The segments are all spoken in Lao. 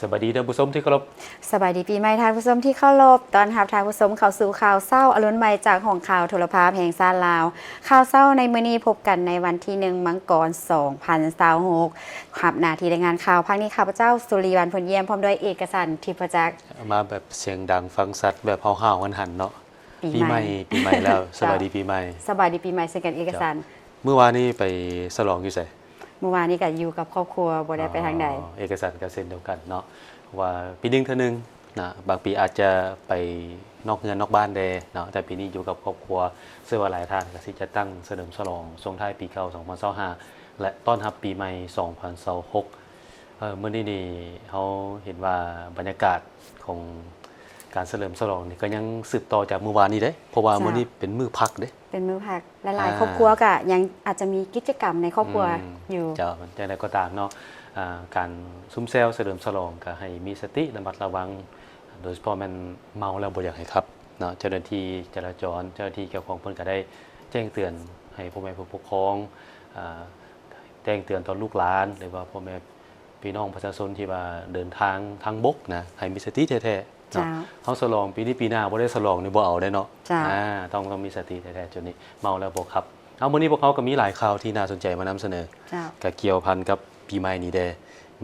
ສະບາຍດີທ່ານຜູ້ຊົມທີ່ເຄົາລົບ. ສະບາຍດີປີໃໝ່ທ່ານຜູ້ຊົມທີ່ເຄົາລົບ. ຕ້ອນຮັບທ່ານຜູ້ຊົມເຂົ້າສູ່ຂ່າວເຊົ້າອະລຸນໃໝ່ຈາກຫ້ອງຂ່າວໂທລະພາບແຫ່ງຊາດລາວ. ຂ່າວເຊົ້າໃນມື້ນີ້ພົບກັນໃນວັນທີໜຶ່ງ ມັງກອນ ສອງພັນຊາວຫົກ. ຮັບໜ້າທີ່ລາຍງານຂ່າວພາກນີ້ ຂ້າພະເຈົ້າ ສຸລີວັນ ພົນຢ້ຽມ ພ້ອມດ້ວຍເອກະສັນ ທິບພະຈັກ. ມາແບບສຽງດັງຟັງຊັດ ແບບຫ້າວໆຫັນໆເນາະ. ປີໃໝ່ ປີໃໝ່ແລ້ວ. ເຈົ້າ ສະບາຍດີປີໃໝ່. ສະບາຍດີປີໃໝ່ເຊັ່ນກັນເອກະສັນ. ເຈົ້າ ມື້ວານນີ້ໄປສະຫຼອງຢູ່ໃສ? ມື້ວານນີ້ກໍຢູ່ກັບຄອບຄົວ ບໍ່ໄດ້ໄປທາງໃດ. ອໍ ເອກະສັນກໍເຊັ່ນດຽວກັນເນາະ ວ່າປີໜຶ່ງເທື່ອໜຶ່ງນະ ບາງປີອາດຈະໄປນອກເຮືອນນອກບ້ານແດ່ເນາະ ແຕ່ປີນີ້ຢູ່ກັບຄອບຄົວ. ເຊື່ອວ່າຫຼາຍທ່ານກໍຊິຈັດຕັ້ງສະເຫຼີມສະຫຼອງສົ່ງທ້າຍປີເກົ່າ ສອງພັນຊາວຫ້າ ແລະ ຕ້ອນຮັບປີໃໝ່ ສອງພັນຊາວຫົກ. ເອີ ມື້ນີ້ນີ້ເຮົາເຫັນວ່າບັນຍາກາດຂອງການສະເຫຼີມສະຫຼອງນີ້ກໍຍັງສືບຕໍ່ຈາກມື້ວານນີ້ເດ້ ເພາະວ່າ ເຈົ້າ ມື້ນີ້ເປັນມື້ພັກເດ້. ເປັນມື້ພັກ ຫຼາຍໆ ອ່າ ຄອບຄົວກະຍັງອາດຈະມີກິດຈະກຳໃນຄອບຄົວ ອືມ ຢູ່. ເຈົ້າ ຈັ່ງໃດກໍຕາມເນາະ ອ່າ ການຊຸມແຊວສະເຫຼີມສະຫຼອງກະໃຫ້ມີສະຕິລະມັດລະວັງ ໂດຍສະເພາະແມ່ນເມົາແລ້ວບໍ່ຢາກໃຫ້ຂັບເນາະ. ເຈົ້າໜ້າທີ່ຈະລາຈອນ ເຈົ້າໜ້າທີ່ກ່ຽວຂ້ອງເພິ່ນກະໄດ້ແຈ້ງເຕືອນໃຫ້ພໍ່ແມ່ຜູ້ປົກຄອງ ອ່າ ແຈ້ງເຕືອນຕໍ່ລູກຫຼານ ຫຼືວ່າພໍ່ແມ່ ພີ່ນ້ອງປະຊາຊົນທີ່ວ່າເດີນທາງທາງບົກນະ ໃຫ້ມີສະຕິແທ້ໆເນາະ. ເຈົ້າ ເຮົາສະຫຼອງປີນີ້ ປີໜ້າບໍ່ໄດ້ສະຫຼອງນີ້ບໍ່ເອົາເດ້ເນາະ. ເຈົ້າ ອ່າ ຕ້ອງ ຕ້ອງມີສະຕິແທ້ໆ ຈຸດນີ້ ເມົາແລ້ວບໍ່ຂັບ. ເອົາ ມື້ນີ້ພວກເຮົາກໍມີຫຼາຍຂ່າວທີ່ໜ້າສົນໃຈມານຳສະເໜີ. ເຈົ້າ ກໍກ່ຽວພັນກັບປີໃໝ່ນີ້ແດ່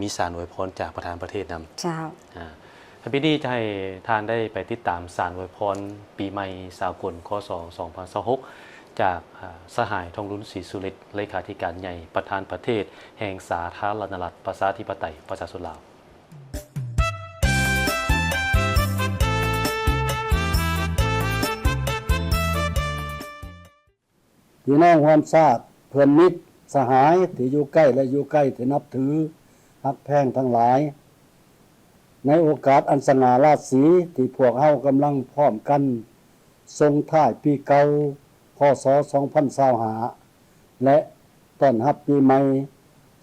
ມີສານອວຍພອນຈາກປະທານປະເທດນຳ. ເຈົ້າ ອ່າ ແລະ ປີນີ້ຈະໃຫ້ທ່ານໄດ້ໄປຕິດຕາມສານອວຍພອນປີໃໝ່ສາກົນ ຄ.ສ. ສອງພັນຊາວຫົກ ຈາກ ອ່າ ສະຫາຍ ທອງລຸນ ສີສຸລິດ ເລຂາທິການໃຫຍ່ ປະທານປະເທດແຫ່ງສາທາລະນະລັດ ປະຊາທິປະໄຕ ປະຊາຊົນລາວ. ພີ່ນ້ອງຮ່ວມຊາດ, ເພື່ອນມິດ, ສະຫາຍທີ່ຢູ່ໃກ້ ແລະ ຢູ່ໄກທີ່ນັບຖື, ຮັກແພງທັງຫຼາຍ, ໃນໂອກາດອັນສະຫງ່າລາສີທີ່ພວກເຮົາກຳລັງພ້ອມກັນສົ່ງທ້າຍປີເກົ່າ ຄ.ສ. ສອງພັນຊາວຫ້າ ແລະ ຕ້ອນຮັບປີໃໝ່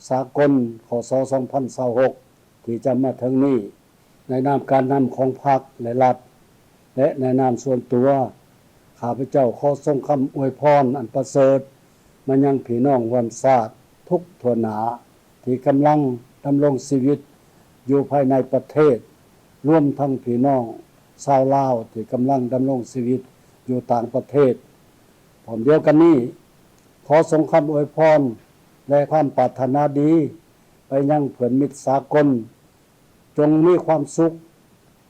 ສາກົນ ຄ.ສ. ສອງພັນຊາວຫົກ ທີ່ຈະມາເຖິງນີ້, ໃນນາມການນຳຂອງພັກ ແລະ ລັດ ແລະ ໃນນາມສ່ວນຕົວ, ຂ້າພະເຈົ້າຂໍສົ່ງຄຳອວຍພອນອັນປະເສີດມາຍັງພີ່ນ້ອງຮ່ວມຊາດທຸກທົ່ວໜ້າ ທີ່ກຳລັງດຳລົງຊີວິດຢູ່ພາຍໃນປະເທດ, ລວມທັງພີ່ນ້ອງຊາວລາວທີ່ກຳລັງດຳລົງຊີວິດຢູ່ຕ່າງປະເທດ. ພ້ອມດຽວກັນນີ້, ຂໍສົ່ງຄຳອວຍພອນ ແລະ ຄວາມປາດຖະໜາດີໄປຍັງເພື່ອນມິດສາກົນ, ຈົ່ງມີຄວາມສຸກ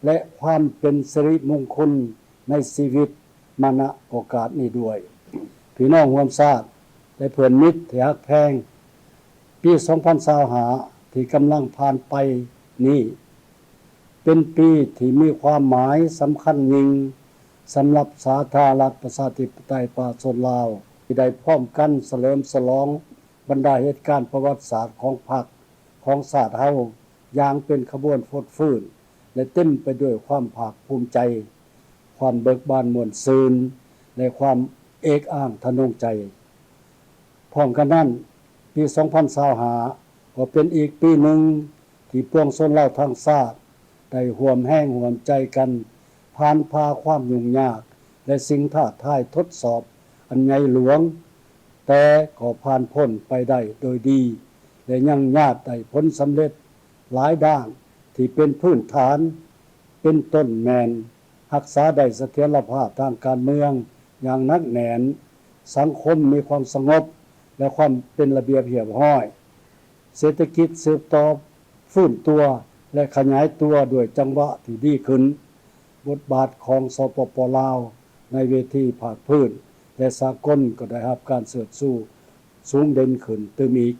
ແລະ ຄວາມເປັນສິລິມຸງຄຸນໃນຊີວິດມານະໂອກາດນີ້ດ້ວຍ. ພີ່ນ້ອງຮ່ວມຊາດ ແລະ ເພື່ອນມິດທີ່ຮັກແພງ, ປີສອງພັນຊາວຫ້າ ທີ່ກຳລັງຜ່ານໄປນີ້ ເປັນປີທີ່ມີຄວາມໝາຍສຳຄັນຍິ່ງສຳລັບສາທາລະນະລັດ ປະຊາທິປະໄຕ ປະຊາຊົນລາວ ທີ່ໄດ້ພ້ອມກັນສະເຫຼີມສະຫຼອງບັນດາເຫດການປະຫວັດສາດຂອງພັກ ຂອງຊາດເຮົາຢ່າງເປັນຂະບວນຟົດຟື້ນ ແລະ ເຕັມໄປດ້ວຍຄວາມພາກພູມໃຈ, ຄວາມເບີກບານມ່ວນຊື່ນ ແລະ ຄວາມເອກອ້າງທະນົງໃຈ. ພ້ອມກັນນັ້ນ, ປີສອງພັນຊາວຫ້າ ກໍເປັນອີກປີໜຶ່ງທີ່ປວງຊົນລາວທັງຊາດໄດ້ຮ່ວມແຮງຮ່ວມໃຈກັນ ຜ່ານຜ່າຄວາມຫຍຸ້ງຍາກ ແລະ ສິ່ງທ້າທາຍທົດສອບອັນໃຫຍ່ຫຼວງ, ແຕ່ກໍຜ່ານພົ້ນໄປໄດ້ໂດຍດີ ແລະ ຍັງຍາດໄດ້ຜົນສຳເລັດຫຼາຍດ້ານທີ່ເປັນພື້ນຖານ, ເປັນຕົ້ນແມ່ນ ຮັກສາໄດ້ສະຖຽນລະພາບທາງການເມືອງຢ່າງໜັກແໜ້ນ, ສັງຄົມມີຄວາມສະຫງົບ ແລະ ຄວາມເປັນລະບຽບຮຽບຮ້ອຍ, ເສດຖະກິດສືບຕໍ່ຟື້ນຕົວ ແລະ ຂະຫຍາຍຕົວດ້ວຍຈັງຫວະທີ່ດີຂຶ້ນ. ບົດບາດຂອງ ສປປ ລາວ ໃນເວທີພາກພື້ນ ແລະ ສາກົນກໍໄດ້ຮັບການເຊີດຊູສູງເດັ່ນຂຶ້ນຕື່ມອີກ.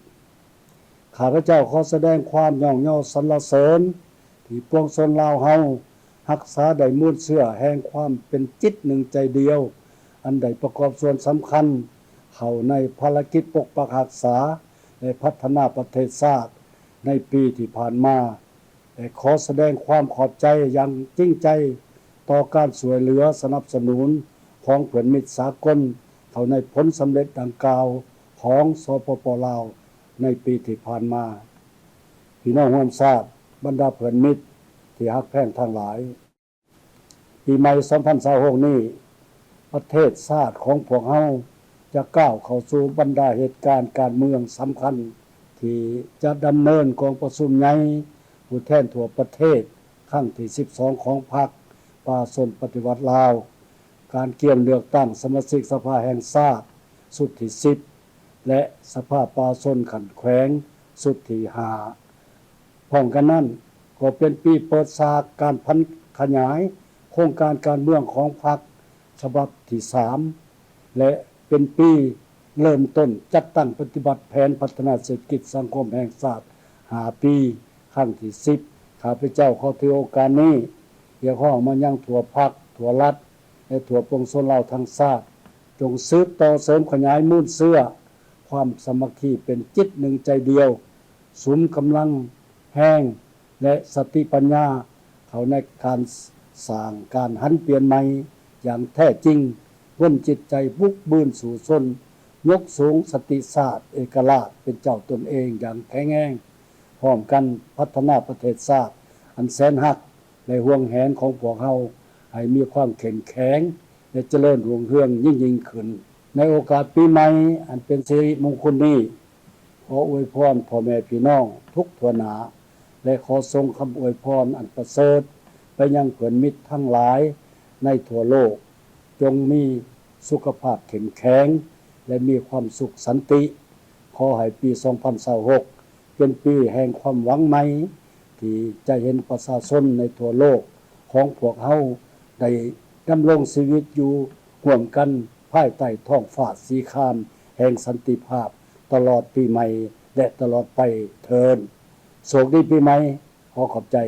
ຂ້າພະເຈົ້າຂໍສະແດງຄວາມຍ້ອງຍໍສັນລະເສີນ ທີ່ປວງຊົນລາວເຮົາຮັກສາໄດ້ມູນເຊື້ອແຫ່ງຄວາມເປັນຈິດໜຶ່ງໃຈດຽວ, ອັນໄດ້ປະກອບສ່ວນສຳຄັນເຂົ້າໃນພາລະກິດປົກປັກຮັກສາ ແລະ ພັດທະນາປະເທດຊາດໃນປີທີ່ຜ່ານມາ, ແລະ ຂໍສະແດງຄວາມຂອບໃຈຢ່າງຈິງໃຈຕໍ່ການຊ່ວຍເຫຼືອສະໜັບສະໜູນຂອງເພື່ອນມິດສາກົນເຂົ້າໃນຜົນສຳເລັດດັ່ງກ່າວຂອງ ສປປ ລາວ ໃນປີທີ່ຜ່ານມາ. ພີ່ນ້ອງຮ່ວມຊາດ, ບັນດາເພື່ອນມິດທີ່ຮັກແພງທັງຫຼາຍ, ປີໃໝ່ສອງພັນຊາວຫົກນີ້, ປະເທດຊາດຂອງພວກເຮົາຈະກ້າວເຂົ້າສູ່ບັນດາເຫດການການເມືອງສຳຄັນ ທີ່ຈະດຳເນີນກອງປະຊຸມໃຫຍ່ ຜູ້ແທນທົ່ວປະເທດຄັ້ງທີສິບສອງຂອງພັກປະຊາຊົນປະຕິວັດລາວ, ການກຽມເລືອກຕັ້ງສະມາຊິກສະພາແຫ່ງຊາດຊຸດທີສິບ ແລະ ສະພາປະຊາຊົນຂັ້ນແຂວງຊຸດທີຫ້າ. ພ້ອມກັນນັ້ນກໍເປັນປີເປີດສາກການຜັນຂະຫຍາຍໂຄງການການເມືອງຂອງພັກສະບັບທີສາມ ແລະ ເປັນປີເລີ່ມຕົ້ນຈັດຕັ້ງປະຕິບັດແຜນພັດທະນາເສດຖະກິດສັງຄົມແຫ່ງຊາດຫ້າປີ ຄັ້ງທີສິບ. ຂ້າພະເຈົ້າຂໍຖືໂອກາດນີ້ຮຽກຮ້ອງມາຍັງທົ່ວພັກ, ທົ່ວລັດ ແລະ ທົ່ວປວງຊົນລາວທັງຊາດ, ຈົ່ງສືບຕໍ່ເສີມຂະຫຍາຍມູນເຊື້ອຄວາມສາມັກຄີເປັນຈິດໜຶ່ງໃຈດຽວ, ສຸມກຳລັງແຮງ ແລະ ສະຕິປັນຍາເຂົ້າໃນການສ້າງການຫັນປ່ຽນໃໝ່ຢ່າງແທ້ຈິງ, ເປັນຈິດໃຈບຸກບືນສູ້ຊົນ, ຍົກສູງສະຕິຊາດເອກະລາດເປັນເຈົ້າຕົນເອງຢ່າງແຂງແຮງ, ພ້ອມກັນພັດທະນາປະເທດຊາດອັນແສນຮັກ ແລະ ຫວງແຫນຂອງພວກເຮົາໃຫ້ມີຄວາມເຂັ້ມແຂງ ແລະ ຈະເລີນຮຸ່ງເຮືອງຍິ່ງໆຂຶ້ນ. ໃນໂອກາດປີໃໝ່ອັນເປັນສິລິມຸງຄຸນນີ້, ຂໍອວຍພອນພໍ່ແມ່ພີ່ນ້ອງທຸກທົ່ວໜ້າ ແລະ ຂໍສົ່ງຄຳອວຍພອນອັນປະເສີດໄປຍັງເພື່ອນມິດທັງຫຼາຍໃນທົ່ວໂລກ, ຈົ່ງມີສຸຂະພາບເຂັ້ມແຂງ ແລະ ມີຄວາມສຸກສັນຕິ. ຂໍໃຫ້ປີສອງພັນຊາວຫົກເປັນປີແຫ່ງຄວາມຫວັງໃໝ່ ທີ່ຈະເຫັນປະຊາຊົນໃນທົ່ວໂລກຂອງພວກເຮົາໄດ້ດຳລົງຊີວິດຢູ່ຮ່ວມກັນພາຍໃຕ້ທ້ອງຟ້າສີຄາມແຫ່ງສັນຕິພາບຕະຫຼອດປີໃໝ່ ແລະ ຕະຫຼອດໄປເທີ້ນ. ໂຊກດີປີໃໝ່. ຂໍຂອບໃຈ.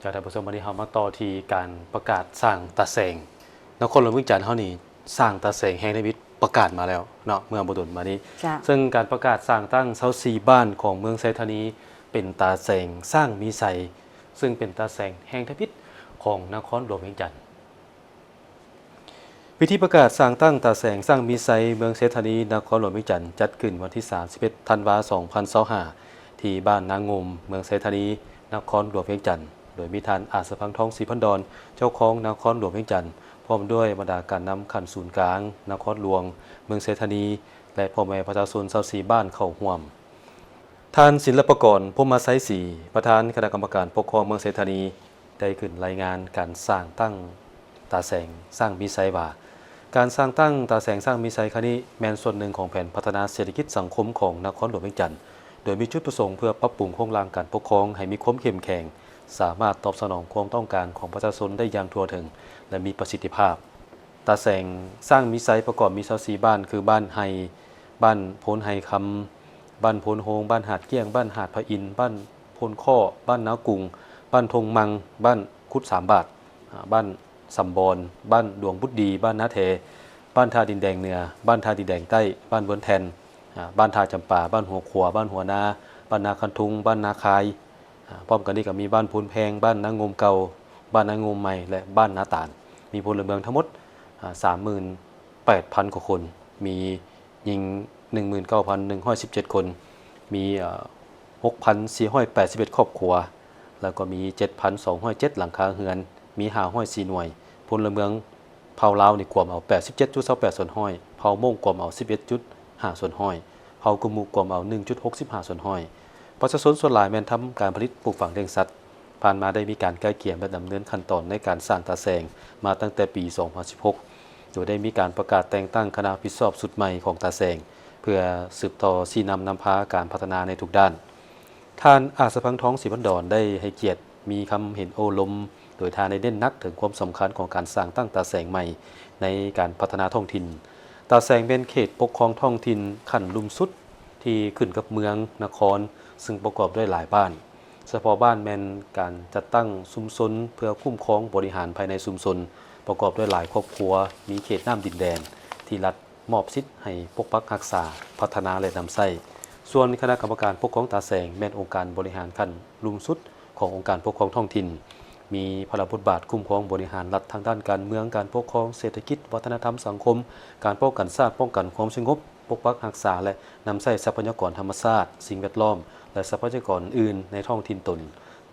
ຈາກທ່ານຜູ້ຊົມ, ວັນນີ້ເຮົາມາຕໍ່ທີ່ການປະກາດສ້າງຕາແສງ. ນະຄອນຫຼວງວຽງຈັນເຮົານີ້ສ້າງຕາແສງແຫ່ງທຳອິດປະກາດມາແລ້ວເນາະ ເມື່ອບໍ່ດົນມານີ້. ເຊິ່ງການປະກາດສ້າງຕັ້ງຊາວສີ່ບ້ານຂອງເມືອງໄຊທານີ ເປັນຕາແສງຊ້າງມີໄຊ, ເຊິ່ງເປັນຕາແສງແຫ່ງທຳອິດຂອງນະຄອນຫຼວງວຽງຈັນ. ພິທີປະກາດສ້າງຕັ້ງຕາແສງຊ້າງມີໄຊ ເມືອງໄຊທານີ ນະຄອນຫຼວງວຽງຈັນ ຈັດຂຶ້ນວັນທີສາມສິບເອັດ ທັນວາ ສອງພັນຊາວຫ້າ ທີ່ບ້ານນາງົມ ເມືອງໄຊທານີ ນະຄອນຫຼວງວຽງຈັນ, ໂດຍມີທ່ານ ອາດສະພັງທອງ ສີພັນດອນ ເຈົ້າຄອງນະຄອນຫຼວງວຽງຈັນ ພ້ອມດ້ວຍບັນດາການນຳຂັ້ນສູນກາງນະຄອນຫຼວງເມືອງໄຊທານີ ແລະ ພໍ່ແມ່ປະຊາຊົນຊາວສີ່ບ້ານເຂົ້າຮ່ວມ. ທ່ານ ສິນລະປະກອນ ພົມມະໄຊສີ ປະທານຄະນະກຳມະການປົກຄອງເມືອງໄຊທານີ ໄດ້ຂຶ້ນລາຍງານການສ້າງຕັ້ງຕາແສງຊ້າງມີໄຊວ່າ, ການສ້າງຕັ້ງຕາແສງຊ້າງມີໄຊຄັ້ງນີ້ ແມ່ນສ່ວນໜຶ່ງຂອງແຜນພັດທະນາເສດຖະກິດສັງຄົມຂອງນະຄອນຫຼວງວຽງຈັນ, ໂດຍມີຈຸດປະສົງເພື່ອປັບປຸງໂຄງລ່າງການປົກຄອງໃຫ້ມີຄວາມເຂັ້ມແຂງ, ສາມາດຕອບສະໜອງຄວາມຕ້ອງການຂອງປະຊາຊົນໄດ້ຢ່າງທົ່ວເຖິງ ແລະ ມີປະສິດທິພາບ. ຕາແສງຊ້າງມີໄຊປະກອບມີຊາວສີ່ບ້ານ ຄື ບ້ານໄຮ່, ບ້ານໂພນໄຮ່ຄຳ, ບ້ານໂພນໂຮງ, ບ້ານຫາດກ້ຽງ, ບ້ານຫາດພະອິນ, ບ້ານໂພນຄໍ້, ບ້ານນາກຸງ, ບ້ານທົ່ງມັງ, ບ້ານຄຸດສາມບາດ, ອາ, ບ້ານສຳບອນ, ບ້ານຫຼວງບຸດດີ, ບ້ານນາແທ, ບ້ານທ່າດິນແດງເໜືອ, ບ້ານທ່າດິນແດງໃຕ້, ບ້ານເວີນແທ່ນ, ອາ, ບ້ານທ່າຈຳປາ, ບ້ານຫົວຂົວ, ບ້ານຫົວນາ, ບ້ານນາຄັນທຸງ, ບ້ານນາຄາຍ, ອາ, ພ້ອມກັນນີ້ກໍມີບ້ານໂພນແພງ, ບ້ານນາງົມເກົ່າ, ບ້ານນາງົມໃໝ່ ແລະ ບ້ານນາຕານ, ມີພົນລະເມືອງທັງໝົດ, ອາ, ສາມໝື່ນແປດພັນກວ່າຄົນ, ມີຍິງໜຶ່ງໝື່ນເກົ້າພັນໜຶ່ງຮ້ອຍສິບເຈັດຄົນ, ມີ, ເອີ, ຫົກພັນສີ່ຮ້ອຍແປດສິບເອັດຄອບຄົວ, ແລ້ວກໍມີເຈັດພັນສອງຮ້ອຍເຈັດຫຼັງຄາເຮືອນ, ມີຫ້າຮ້ອຍສີ່ໜ່ວຍ, ພົນລະເມືອງ ເຜົ່າລາວນີ້ກວມເອົາແປດສິບເຈັດຈຸດຊາວແປດສ່ວນຮ້ອຍ, ເຜົ່າມົ້ງກວມເອົາສິບເອັດຈຸດຫ້າສ່ວນຮ້ອຍ, ເຜົ່າກຸມມຸກວມເອົາໜຶ່ງຈຸດຫົກສິບຫ້າສ່ວນຮ້ອຍ. ປະຊາຊົນສ່ວນຫຼາຍແມ່ນທຳການຜະລິດ, ປູກຝັງ, ລ້ຽງສັດ. ຜ່ານມາໄດ້ມີການໄກ່ເກ່ຍ ແລະ ດຳເນີນຂັ້ນຕອນໃນການສ້າງຕາແສງມາຕັ້ງແຕ່ປີສອງພັນສິບຫົກ ໂດຍໄດ້ມີການປະກາດແຕ່ງຕັ້ງຄະນະຮັບຜິດຊອບຊຸດໃໝ່ຂອງຕາແສງ ເພື່ອສືບຕໍ່ຊີ້ນຳນຳພາການພັດທະນາໃນທຸກດ້ານ. ທ່ານ ອາດສະພັງທອງ ສີພັນດອນ ໄດ້ໃຫ້ກຽດມີຄຳເຫັນໂອ້ລົມ ໂດຍທ່ານໄດ້ເນັ້ນໜັກເຖິງຄວາມສຳຄັນຂອງການສ້າງຕັ້ງຕາແສງໃໝ່ໃນການພັດທະນາທ້ອງຖິ່ນ. ຕາແສງແມ່ນເຂດປົກຄອງທ້ອງຖິ່ນຂັ້ນລຸ່ມສຸດທີ່ຂຶ້ນກັບເມືອງ, ນະຄອນ, ຊຶ່ງປະກອບດ້ວຍຫຼາຍບ້ານ. ສະເພາະບ້ານແມ່ນການຈັດຕັ້ງຊຸມຊົນເພື່ອຄຸ້ມຄອງບໍລິຫານພາຍໃນຊຸມຊົນ ປະກອບດ້ວຍຫຼາຍຄອບຄົວ, ມີເຂດນ້ຳດິນແດນທີ່ລັດ ມອບສິດໃຫ້ປົກປັກຮັກສາ, ພັດທະນາ ແລະ ນຳໃຊ້. ສ່ວນຄະນະກຳມະການປົກຄອງຕາແສງ ແມ່ນອົງການບໍລິຫານຂັ້ນລຸ່ມສຸດຂອງອົງການປົກຄອງທ້ອງຖິ່ນ, ມີພາລະບົດບາດຄຸ້ມຄອງບໍລິຫານລັດທາງດ້ານການເມືອງ, ການປົກຄອງ, ເສດຖະກິດ, ວັດທະນະທຳ, ສັງຄົມ, ການປ້ອງກັນຊາດ, ປ້ອງກັນຄວາມສະຫງົບ, ປົກປັກຮັກສາ ແລະ ນຳໃຊ້ຊັບພະຍາກອນທຳມະຊາດ, ສິ່ງແວດລ້ອມ ແລະ ຊັບພະຍາກອນອື່ນໃນທ້ອງຖິ່ນຕົນ.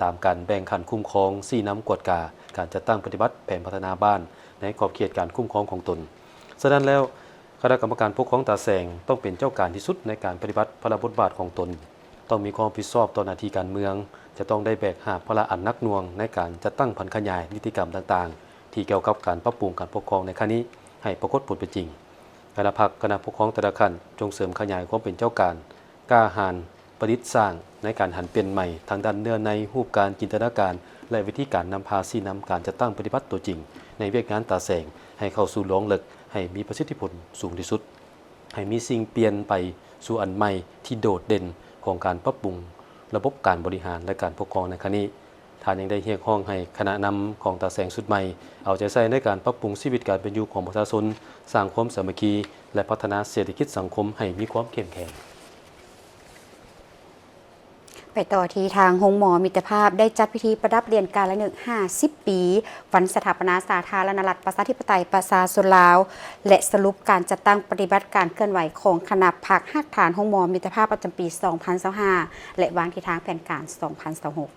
ຕາມການແບ່ງຂັ້ນຄຸ້ມຄອງ, ຊີ້ນຳກວດກາການຈັດຕັ້ງປະຕິບັດແຜນພັດທະນາບ້ານໃນຂອບເຂດການຄຸ້ມຄອງຂອງຕົນ. ສະນັ້ນແລ້ວ, ຄະນະກຳມະການປົກຄອງຕາແສງຕ້ອງເປັນເຈົ້າການທີ່ສຸດໃນການປະຕິບັດພາລະບົດບາດຂອງຕົນ, ຕ້ອງມີຄວາມຮັບຜິດຊອບຕໍ່ໜ້າທີ່ການເມືອງ, ຈະຕ້ອງໄດ້ແບກຫາບພາລະອັນໜັກໜ່ວງໃນການຈັດຕັ້ງຜັນຂະຫຍາຍນິຕິກຳຕ່າງໆ ທີ່ກ່ຽວກັບການປັບປຸງການປົກຄອງໃນຄັ້ງນີ້ໃຫ້ປາກົດຜົນເປັນຈິງ. ຄະນະພັກ, ຄະນະປົກຄອງແຕ່ລະຂັ້ນ ສົ່ງເສີມຂະຫຍາຍຄວາມເປັນເຈົ້າການ, ກ້າຫານ, ປະດິດສ້າງໃນການຫັນປ່ຽນໃໝ່ທາງດ້ານເນື້ອໃນ, ຮູບການ, ຈິນຕະນາການ ແລະ ວິທີການນຳພາຊີ້ນຳການຈັດຕັ້ງປະຕິບັດຕົວຈິງໃນວຽກງານຕາແສງ ໃຫ້ເຂົ້າສູ່ລວງເລິກ, ໃຫ້ມີປະສິດທິຜົນສູງທີ່ສຸດ, ໃຫ້ມີສິ່ງປ່ຽນໄປສູ່ອັນໃໝ່ທີ່ໂດດເດັ່ນຂອງການປັບປຸງລະບົບການບໍລິຫານ ແລະ ການປົກຄອງໃນຄັ້ງນີ້. ທ່ານຍັງໄດ້ຮຽກຮ້ອງໃຫ້ຄະນະນຳຂອງຕາແສງຊຸດໃໝ່ ເອົາໃຈໃສ່ໃນການປັບປຸງຊີວິດການເປັນຢູ່ຂອງປະຊາຊົນ, ສ້າງຄວາມສາມັກຄີ ແລະ ພັດທະນາເສດຖະກິດສັງຄົມໃຫ້ມີຄວາມເຂັ້ມແຂງ. ໄປຕໍ່ທີ່ທາງໂຮງໝໍມິດຕະພາບ ໄດ້ຈັດພິທີປະດັບຫຼຽນການລະນຶກຫ້າສິບປີ ວັນສະຖາປະນາສາທາລະນະລັດ ປະຊາທິປະໄຕ ປະຊາຊົນລາວ ແລະ ສະຫຼຸບການຈັດຕັ້ງປະຕິບັດການເຄື່ອນໄຫວຂອງຄະນະພັກຮາກຖານໂຮງໝໍມິດຕະພາບປະຈຳປີສອງພັນຊາວຫ້າ ແລະ ວາງທິດທາງແຜນການສອງພັນຊາວຫົກ.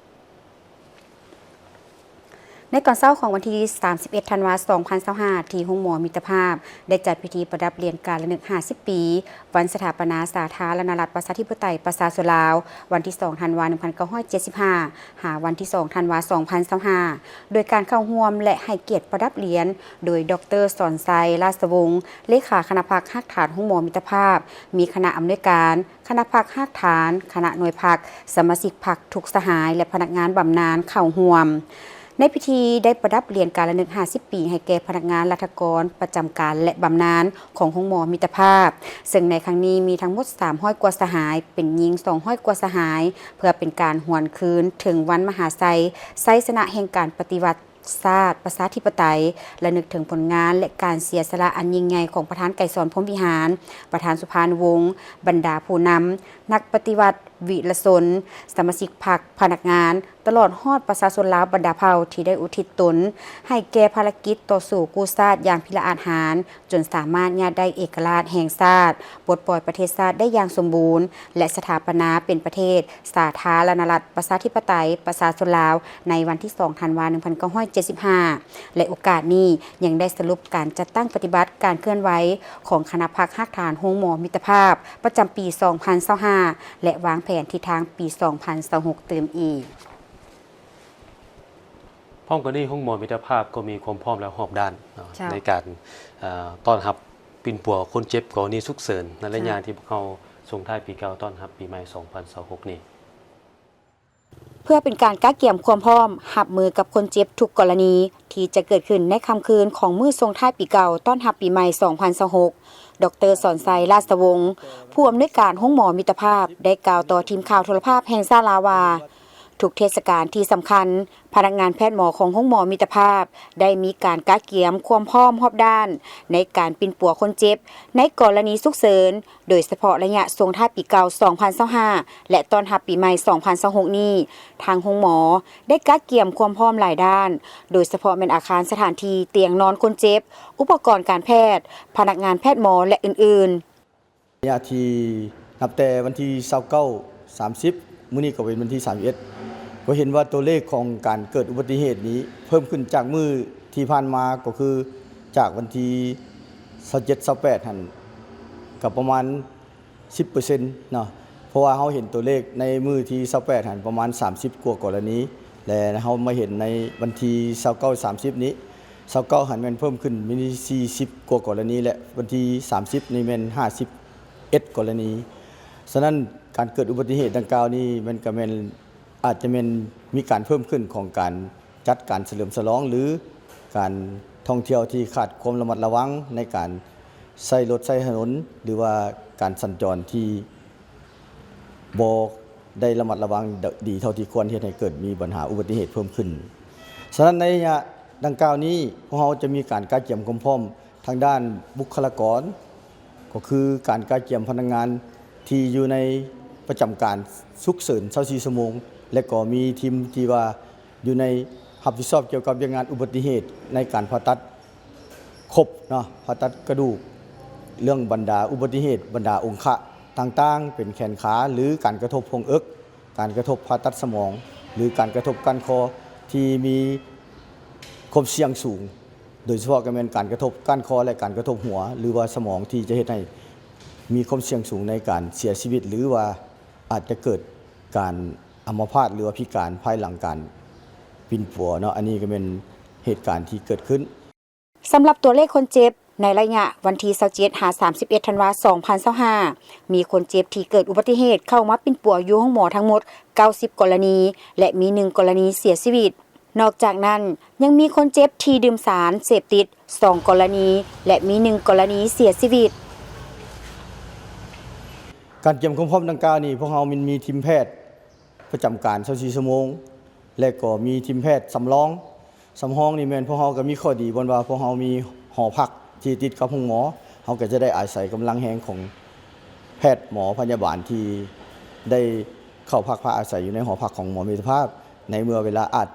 ໃນຕອນເຊົ້າຂອງວັນທີສາມສິບເອັດ ທັນວາ ສອງພັນຊາວຫ້າ ທີ່ໂຮງໝໍມິດຕະພາບ ໄດ້ຈັດພິທີປະດັບຫຼຽນການລະນຶກຫ້າສິບປີ ວັນສະຖາປະນາສາທາລະນະລັດ ປະຊາທິປະໄຕ ປະຊາຊົນລາວ ວັນທີສອງ ທັນວາ ໜຶ່ງພັນເກົ້າຮ້ອຍເຈັດສິບຫ້າ ຫາວັນທີສອງ ທັນວາ ສອງພັນຊາວຫ້າ ໂດຍການເຂົ້າຮ່ວມ ແລະ ໃຫ້ກຽດປະດັບຫຼຽນໂດຍ ດອກເຕີ ສອນໄຊ ລາຊະວົງ ເລຂາຄະນະພັກຮາກຖານໂຮງໝໍມິດຕະພາບ, ມີຄະນະອຳນວຍການ, ຄະນະພັກຮາກຖານ, ຄະນະໜ່ວຍພັກ, ສະມາຊິກພັກທຸກສະຫາຍ ແລະ ພະນັກງານບຳນານເຂົ້າຮ່ວມ. ໃນພິທີໄດ້ປະດັບຫຼຽນການລະນຶກຫ້າສິບປີ ໃຫ້ແກ່ພະນັກງານລັດຖະກອນປະຈຳການ ແລະ ບຳນານຂອງໂຮງໝໍມິດຕະພາບ, ເຊິ່ງໃນຄັ້ງນີ້ມີທັງໝົດສາມຮ້ອຍກວ່າສະຫາຍ, ເປັນຍິງສອງຮ້ອຍກວ່າສະຫາຍ, ເພື່ອເປັນການຫວນຄືນເຖິງວັນມະຫາໄຊ, ໄຊຊະນະແຫ່ງການປະຕິວັດ ຊາດປະຊາທິປະໄຕ, ລະນຶກເຖິງຜົນງານ ແລະ ການເສຍສະຫຼະອັນຍິ່ງໃຫຍ່ຂອງປະທານໄກສອນ ພົມວິຫານ, ປະທານ ສຸພານຸວົງ, ບັນດາຜູ້ນຳ, ນັກປະຕິວັດ, ວິລະຊົນ, ສະມາຊິກພັກ, ພະນັກງານ, ຕະຫຼອດຮອດປະຊາຊົນລາວບັນດາເຜົ່າທີ່ໄດ້ອຸທິດຕົນໃຫ້ແກ່ພາລະກິດຕໍ່ສູ້ກູ້ຊາດຢ່າງພິລະອາດຫານ, ຈົນສາມາດຍາດໄດ້ເອກະລາດແຫ່ງຊາດ, ປົດປ່ອຍປະເທດຊາດໄດ້ຢ່າງສົມບູນ ແລະ ສະຖາປະນາເປັນປະເທດສາທາລະນະລັດ ປະຊາທິປະໄຕ ປະຊາຊົນລາວ ໃນວັນທີສອງ ທັນວາ ໜຶ່ງພັນເກົ້າຮ້ອຍເຈັດສິບຫ້າ ແລະ ໂອກາດນີ້ຍັງໄດ້ສະຫຼຸບການຈັດຕັ້ງປະຕິບັດການເຄື່ອນໄຫວຂອງຄະນະພັກຮາກຖານໂຮງໝໍມິດຕະພາບ ປະຈຳປີສອງພັນຊາວຫ້າ ແລະ ວາງແຜນທິດທາງປີສອງພັນຊາວຫົກຕື່ມອີກ. ພ້ອມກັນນີ້ ໂຮງໝໍມິດຕະພາບກໍມີຄວາມພ້ອມແລ້ວຮອບດ້ານເນາະ ເຈົ້າ ໃນການ ເອີ ຕ້ອນຮັບປິ່ນປົວຄົນເຈັບກໍລະນີສຸກເສີນ ໃນໄລຍະ ເຈົ້າ ທີ່ພວກເຮົາສົ່ງທ້າຍປີເກົ່າຕ້ອນຮັບປີໃໝ່ສອງພັນຊາວຫົກນີ້. ເພື່ອເປັນການກະກຽມຄວາມພ້ອມຮັບມືກັບຄົນເຈັບທຸກກໍລະນີທີ່ຈະເກີດຂຶ້ນໃນຄ່ຳຄືນຂອງມື້ສົ່ງທ້າຍປີເກົ່າຕ້ອນຮັບປີໃໝ່ສອງພັນຊາວຫົກ, ດອກເຕີ ສອນໄຊ ລາຊະວົງ ຜູ້ອຳນວຍການໂຮງໝໍມິດຕະພາບ ໄດ້ກ່າວຕໍ່ທີມຂ່າວໂທລະພາບແຫ່ງຊາດລາວວ່າ, ທຸກເທດສະການທີ່ສຳຄັນ, ພະນັກງານແພດໝໍຂອງໂຮງໝໍມິດຕະພາບ ໄດ້ມີການກະກຽມຄວາມພ້ອມຮອບດ້ານໃນການປິ່ນປົວຄົນເຈັບໃນກໍລະນີສຸກເສີນ, ໂດຍສະເພາະໄລຍະສົ່ງທ້າຍປີເກົ່າສອງພັນຊາວຫ້າ ແລະ ຕ້ອນຮັບປີໃໝ່ສອງພັນຊາວຫົກນີ້, ທາງໂຮງໝໍໄດ້ກະກຽມຄວາມພ້ອມຫຼາຍດ້ານ, ໂດຍສະເພາະແມ່ນອາຄານສະຖານທີ່, ຕຽງນອນຄົນເຈັບ, ອຸປະກອນການແພດ, ພະນັກງານແພດໝໍ ແລະ ອື່ນໆ. ໄລຍະທີ່ນັບແຕ່ວັນທີຊາວເກົ້າ ສາມສິບ ມື້ນີ້ກໍເປັນວັນທີສາມສິບເອັດ ກໍເຫັນວ່າຕົວເລກຂອງການເກີດອຸບັດຕິເຫດນີ້ເພີ່ມຂຶ້ນຈາກມື້ທີ່ຜ່ານມາ, ກໍຄືຈາກວັນທີຊາວເຈັດ ຊາວແປດຫັ້ນ ກໍປະມານສິບເປີເຊັນເນາະ, ເພາະວ່າເຮົາເຫັນຕົວເລກໃນມື້ທີຊາວແປດຫັ້ນປະມານສາມສິບກວ່າກໍລະນີ ແລະ ເຮົາມາເຫັນໃນວັນທີຊາວເກົ້າ ສາມສິບນີ້ ຊາວເກົ້າຫັ້ນແມ່ນເພີ່ມຂຶ້ນມີສີ່ສິບກວ່າກໍລະນີ ແລະ ວັນທີສາມສິບນີ້ແມ່ນຫ້າສິບເອັດກໍລະນີ. ສະນັ້ນ ການເກີດອຸບັດຕິເຫດດັ່ງກ່າວນີ້ ມັນກໍແມ່ນ ອາດຈະແມ່ນມີການເພີ່ມຂຶ້ນຂອງການຈັດການສະເຫຼີມສະຫຼອງ ຫຼື ການທ່ອງທ່ຽວທີ່ຂາດຄວາມລະມັດລະວັງໃນການໃຊ້ລົດໃຊ້ຖະໜົນ ຫຼືວ່າການສັນຈອນທີ່ບໍ່ໄດ້ລະມັດລະວັງ ດ- ດີເທົ່າທີ່ຄວນ ເຮັດໃຫ້ເກີດມີບັນຫາອຸບັດຕິເຫດເພີ່ມຂຶ້ນ. ສະນັ້ນ ໃນໄລຍະດັ່ງກ່າວນີ້ ພວກເຮົາຈະມີການກະກຽມຄວາມພ້ອມ ທາງດ້ານບຸກຄະລາກອນ ກໍຄືການກະກຽມພະນັກງານທີ່ຢູ່ໃນປະຈຳການສຸກເສີນຊາວສີ່ຊົ່ວໂມງ ແລະ ກໍມີທີມທີ່ວ່າຢູ່ໃນຮັບຜິດຊອບກ່ຽວກັບວຽກງານອຸບັດຕິເຫດໃນການຜ່າຕັດຄົບເນາະ, ຜ່າຕັດກະດູກ, ເລື່ອງບັນດາອຸບັດຕິເຫດ, ບັນດາອົງຄະຕ່າງໆ ເປັນແຂນຂາ ຫຼື ການກະທົບໂພງເອິກ, ການກະທົບຜ່າຕັດສະໝອງ ຫຼືການກະທົບກ້ານຄໍທີ່ມີຄວາມສ່ຽງສູງ, ໂດຍສະເພາະກໍແມ່ນການກະທົບກ້ານຄໍ ແລະ ການກະທົບຫົວ ຫຼືວ່າສະໝອງ ທີ່ຈະເຮັດໃຫ້ມີຄວາມສ່ຽງສູງໃນການເສຍຊີວິດ ຫຼືວ່າອາດຈະເກີດການອຳມະພາດ ຫຼືວ່າພິການພາຍຫຼັງການປິ່ນປົວເນາະ. ອັນນີ້ກໍແມ່ນເຫດການທີ່ເກີດຂຶ້ນ. ສຳລັບຕົວເລກຄົນເຈັບໃນໄລຍະວັນທີຊາວເຈັດຫາສາມສິບເອັດທັນວາສອງພັນຊາວຫ້າ ມີຄົນເຈັບທີ່ເກີດອຸບັດຕິເຫດເຂົ້າມາປິ່ນປົວຢູ່ໂຮງໝໍທັງໝົດເກົ້າສິບກໍລະນີ ແລະ ມີໜຶ່ງກໍລະນີເສຍຊີວິດ. ນອກຈາກນັ້ນ ຍັງມີຄົນເຈັບທີ່ດື່ມສານເສບຕິດສອງກໍລະນີ ແລະ ມີໜຶ່ງກໍລະນີເສຍຊີວິດ. ການກຽມຄວາມພ້ອມດັ່ງກ່າວນີ້ ພວກເຮົາມີ ມີທີມແພດປະຈຳການຊາວສີ່ຊົ່ວໂມງ ແລະ ກໍມີທີມແພດສຳລອງ. ສຳຮອງນີ້ແມ່ນພວກເຮົາກໍມີຂໍ້ດີບ່ອນວ່າພວກເຮົາມີຫໍພັກທີ່ຕິດກັບໂຮງໝໍ, ເຮົາກໍຈະໄດ້ອາໄສກຳລັງແຮງຂອງແພດໝໍພະຍາບານທີ່ໄດ້ເຂົ້າພັກພາອາໄສຢູ່ໃນຫໍພັກຂອງໝໍມິດຕະພາບ ໃນເມື່ອເວລາອາດ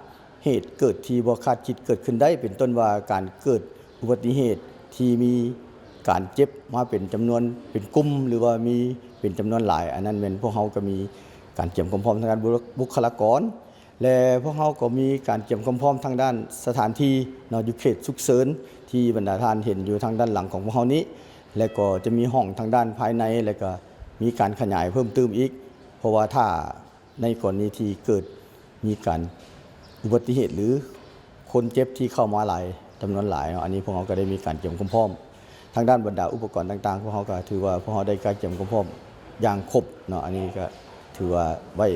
ເຫດເກີດທີ່ບໍ່ຄາດຄິດເກີດຂຶ້ນໄດ້ ເປັນຕົ້ນວ່າການເກີດອຸບັດຕິເຫດທີ່ມີການເຈັບມາເປັນຈຳນວນເປັນກຸ່ມ ຫຼືວ່າມີເປັນຈຳນວນຫຼາຍ, ອັນນັ້ນແມ່ນພວກເຮົາກໍມີການກຽມຄວາມພ້ອມທາງດ້ານບຸ ບຸກຄະລາກອນ ແລະ ພວກເຮົາກໍມີການກຽມຄວາມພ້ອມທາງດ້ານສະຖານທີ່ເນາະ ຢູ່ເຂດສຸກເສີນທີ່ບັນດາທ່ານເຫັນຢູ່ທາງດ້ານຫຼັງຂອງພວກເຮົານີ້ ແລະ ກໍຈະມີຫ້ອງທາງດ້ານພາຍໃນ ແລະ ກໍມີການຂະຫຍາຍເພີ່ມຕື່ມອີກ ເພາະວ່າຖ້າ ໃນກໍລະນີທີ່ເກີດມີການອຸບັດຕິເຫດ ຫຼື ຄົນເຈັບທີ່ເຂົ້າມາຫຼາຍ ຈຳນວນຫຼາຍເນາະ, ອັນນີ້ພວກເຮົາກໍໄດ້ມີການກຽມຄວາມພ້ອມ ທາງດ້ານບັນດາອຸປະກອນຕ່າງໆ ພວກເຮົາກໍຖືວ່າພວກເຮົາໄດ້ການກຽມຄວາມພ້ອມຢ່າງຄົບເນາະ, ອັນນີ້ກໍຖືວ່າໄວ້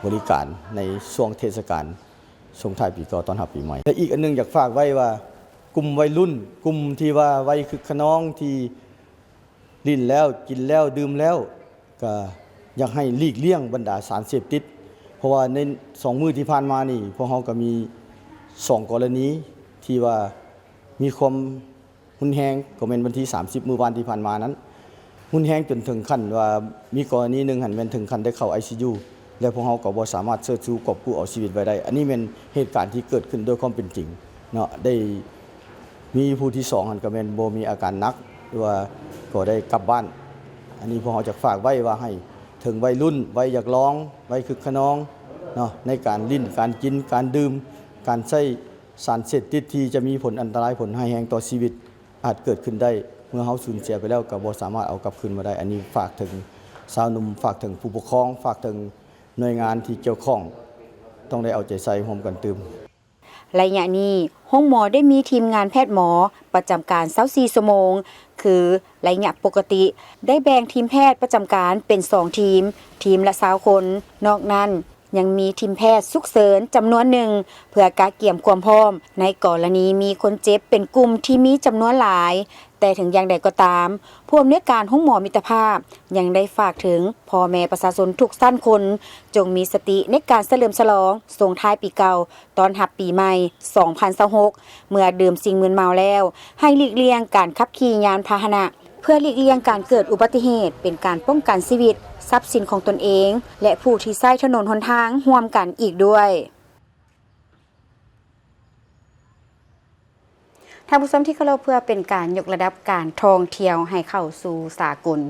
ບໍລິການໃນຊ່ວງເທດສະການສົ່ງທ້າຍປີເກົ່າຕ້ອນຮັບປີໃໝ່. ແລະ ອີກອັນໜຶ່ງຢາກຝາກໄວ້ວ່າ ກຸ່ມໄວລຸ້ນ ກຸ່ມທີ່ວ່າໄວຄຶກຂະນອງທີ່ ຫຼິ້ນແລ້ວ ກິນແລ້ວ ດື່ມແລ້ວ ກະຢາກໃຫ້ຫຼີກລ່ຽງບັນດາສານເສບຕິດ ເພາະວ່າໃນສອງມື້ທີ່ຜ່ານມານີ້ ພວກເຮົາກໍມີສອງກໍລະນີທີ່ວ່າມີຄວາມຮຸນແຮງ, ກໍແມ່ນວັນທີສາມສິບມື້ວານທີ່ຜ່ານມານັ້ນ ຮຸນແຮງຈົນເຖິງຂັ້ນວ່າມີກໍລະນີໜຶ່ງຫັ້ນແມ່ນເຖິງຂັ້ນໄດ້ເຂົ້າໄອຊີຢູ ແລະ ພວກເຮົາກໍບໍ່ສາມາດເຊີດຊູກອບກູ້ເອົາຊີວິດໄວ້ໄດ້. ອັນນີ້ແມ່ນເຫດການທີ່ເກີດຂຶ້ນໂດຍຄວາມເປັນຈິງເນາະ, ໄດ້ມີຜູ້ທີສອງຫັ້ນກໍແມ່ນບໍ່ມີອາການໜັກ ຫຼືວ່າກໍໄດ້ກັບບ້ານ. ອັນນີ້ພວກເຮົາຈະຝາກໄວ້ວ່າໃຫ້ເຖິງໄວລຸ້ນ ໄວຢາກລອງ ໄວຄຶກຂະນອງເນາະ ໃນການຫຼິ້ນ ການກິນ ການດື່ມ ການໃຊ້ສານເສບຕິດທີ່ຈະມີຜົນອັນຕະລາຍ ຜົນຮ້າຍແຮງຕໍ່ຊີວິດ ອາດເກີດຂຶ້ນໄດ້ ເມື່ອເຮົາສູນເສຍໄປແລ້ວກໍບໍ່ສາມາດເອົາກັບຄືນມາໄດ້. ອັນນີ້ຝາກເຖິງຊາວໜຸ່ມ ຝາກເຖິງຜູ້ປົກຄອງ ຝາກເຖິງໜ່ວຍງານທີ່ກ່ຽວຂ້ອງ ຕ້ອງໄດ້ເອົາໃຈໃສ່ຮ່ວມກັນຕື່ມ. ໄລຍະນີ້ ໂຮງໝໍໄດ້ມີທີມງານແພດໝໍປະຈຳການຊາວສີ່ຊົ່ວໂມງ ຄື ໄລຍະປົກກະຕິ ໄດ້ແບ່ງທີມແພດປະຈຳການເປັນສອງທີມ, ທີມລະຊາວຄົນ. ນອກນັ້ນ ຍັງມີທີມແພດສຸກເສີນຈຳນວນໜຶ່ງ ເພື່ອກະກຽມຄວາມພ້ອມໃນກໍລະນີມີຄົນເຈັບເປັນກຸ່ມທີ່ມີຈຳນວນຫຼາຍ. ແຕ່ເຖິງຢ່າງໃດກໍຕາມ, ຜູ້ອຳນວຍການໂຮງໝໍມິດຕະພາບ ຍັງໄດ້ຝາກເຖິງພໍ່ແມ່ປະຊາຊົນທຸກຊັ້ນຄົນ ຈົ່ງມີສະຕິໃນການສະເຫຼີມສະຫຼອງສົ່ງທ້າຍປີເກົ່າ ຕ້ອນຮັບປີໃໝ່ສອງພັນຊາວຫົກ ເມື່ອດື່ມສິ່ງມຶນເມົາແລ້ວ ໃຫ້ຫຼີກລ່ຽງການຂັບຂີ່ຍານພາຫະນະ ເພື່ອຫຼີກລ່ຽງການເກີດອຸບັດຕິເຫດ ເປັນການປ້ອງກັນຊີວິດ, ຊັບສິນຂອງຕົນເອງ ແລະ ຜູ້ທີ່ໃຊ້ຖະໜົນຫົນທາງຮ່ວມກັນອີກດ້ວຍ. ທ່ານຜູ້ຊົມທີ່ເຄົາລົບ, ເພື່ອເປັນການຍົກລະດັບການທ່ອງທ່ຽວໃຫ້ເຂົ້າສູ່ສາກົນ,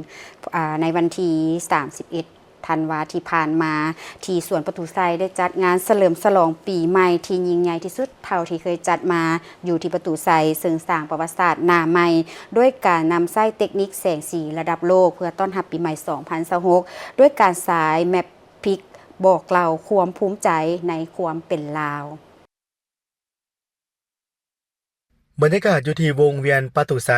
ອາ, ໃນວັນທີສາມສິບເອັດ ທັນວາທີ່ຜ່ານມາ ທີ່ສວນປະຕູໄຊໄດ້ຈັດງານສະເຫຼີມສະຫຼອງປີໃໝ່ທີ່ຍິ່ງໃຫຍ່ທີ່ສຸດເທົ່າທີ່ເຄີຍຈັດມາຢູ່ທີ່ປະຕູໄຊ, ເຊິ່ງສ້າງປະຫວັດສາດໜ້າໃໝ່ ດ້ວຍການນຳໃຊ້ເຕັກນິກແສງສີລະດັບໂລກ ເພື່ອຕ້ອນຮັບປີໃໝ່ສອງພັນຊາວຫົກ ດ້ວຍການສາຍແມັບພິກບອກເລົ່າຄວາມພູມໃຈໃນຄວາມເປັນລາວ. ບັນຍາກາດຢູ່ທີ່ວົງວຽນປະຕູໄຊ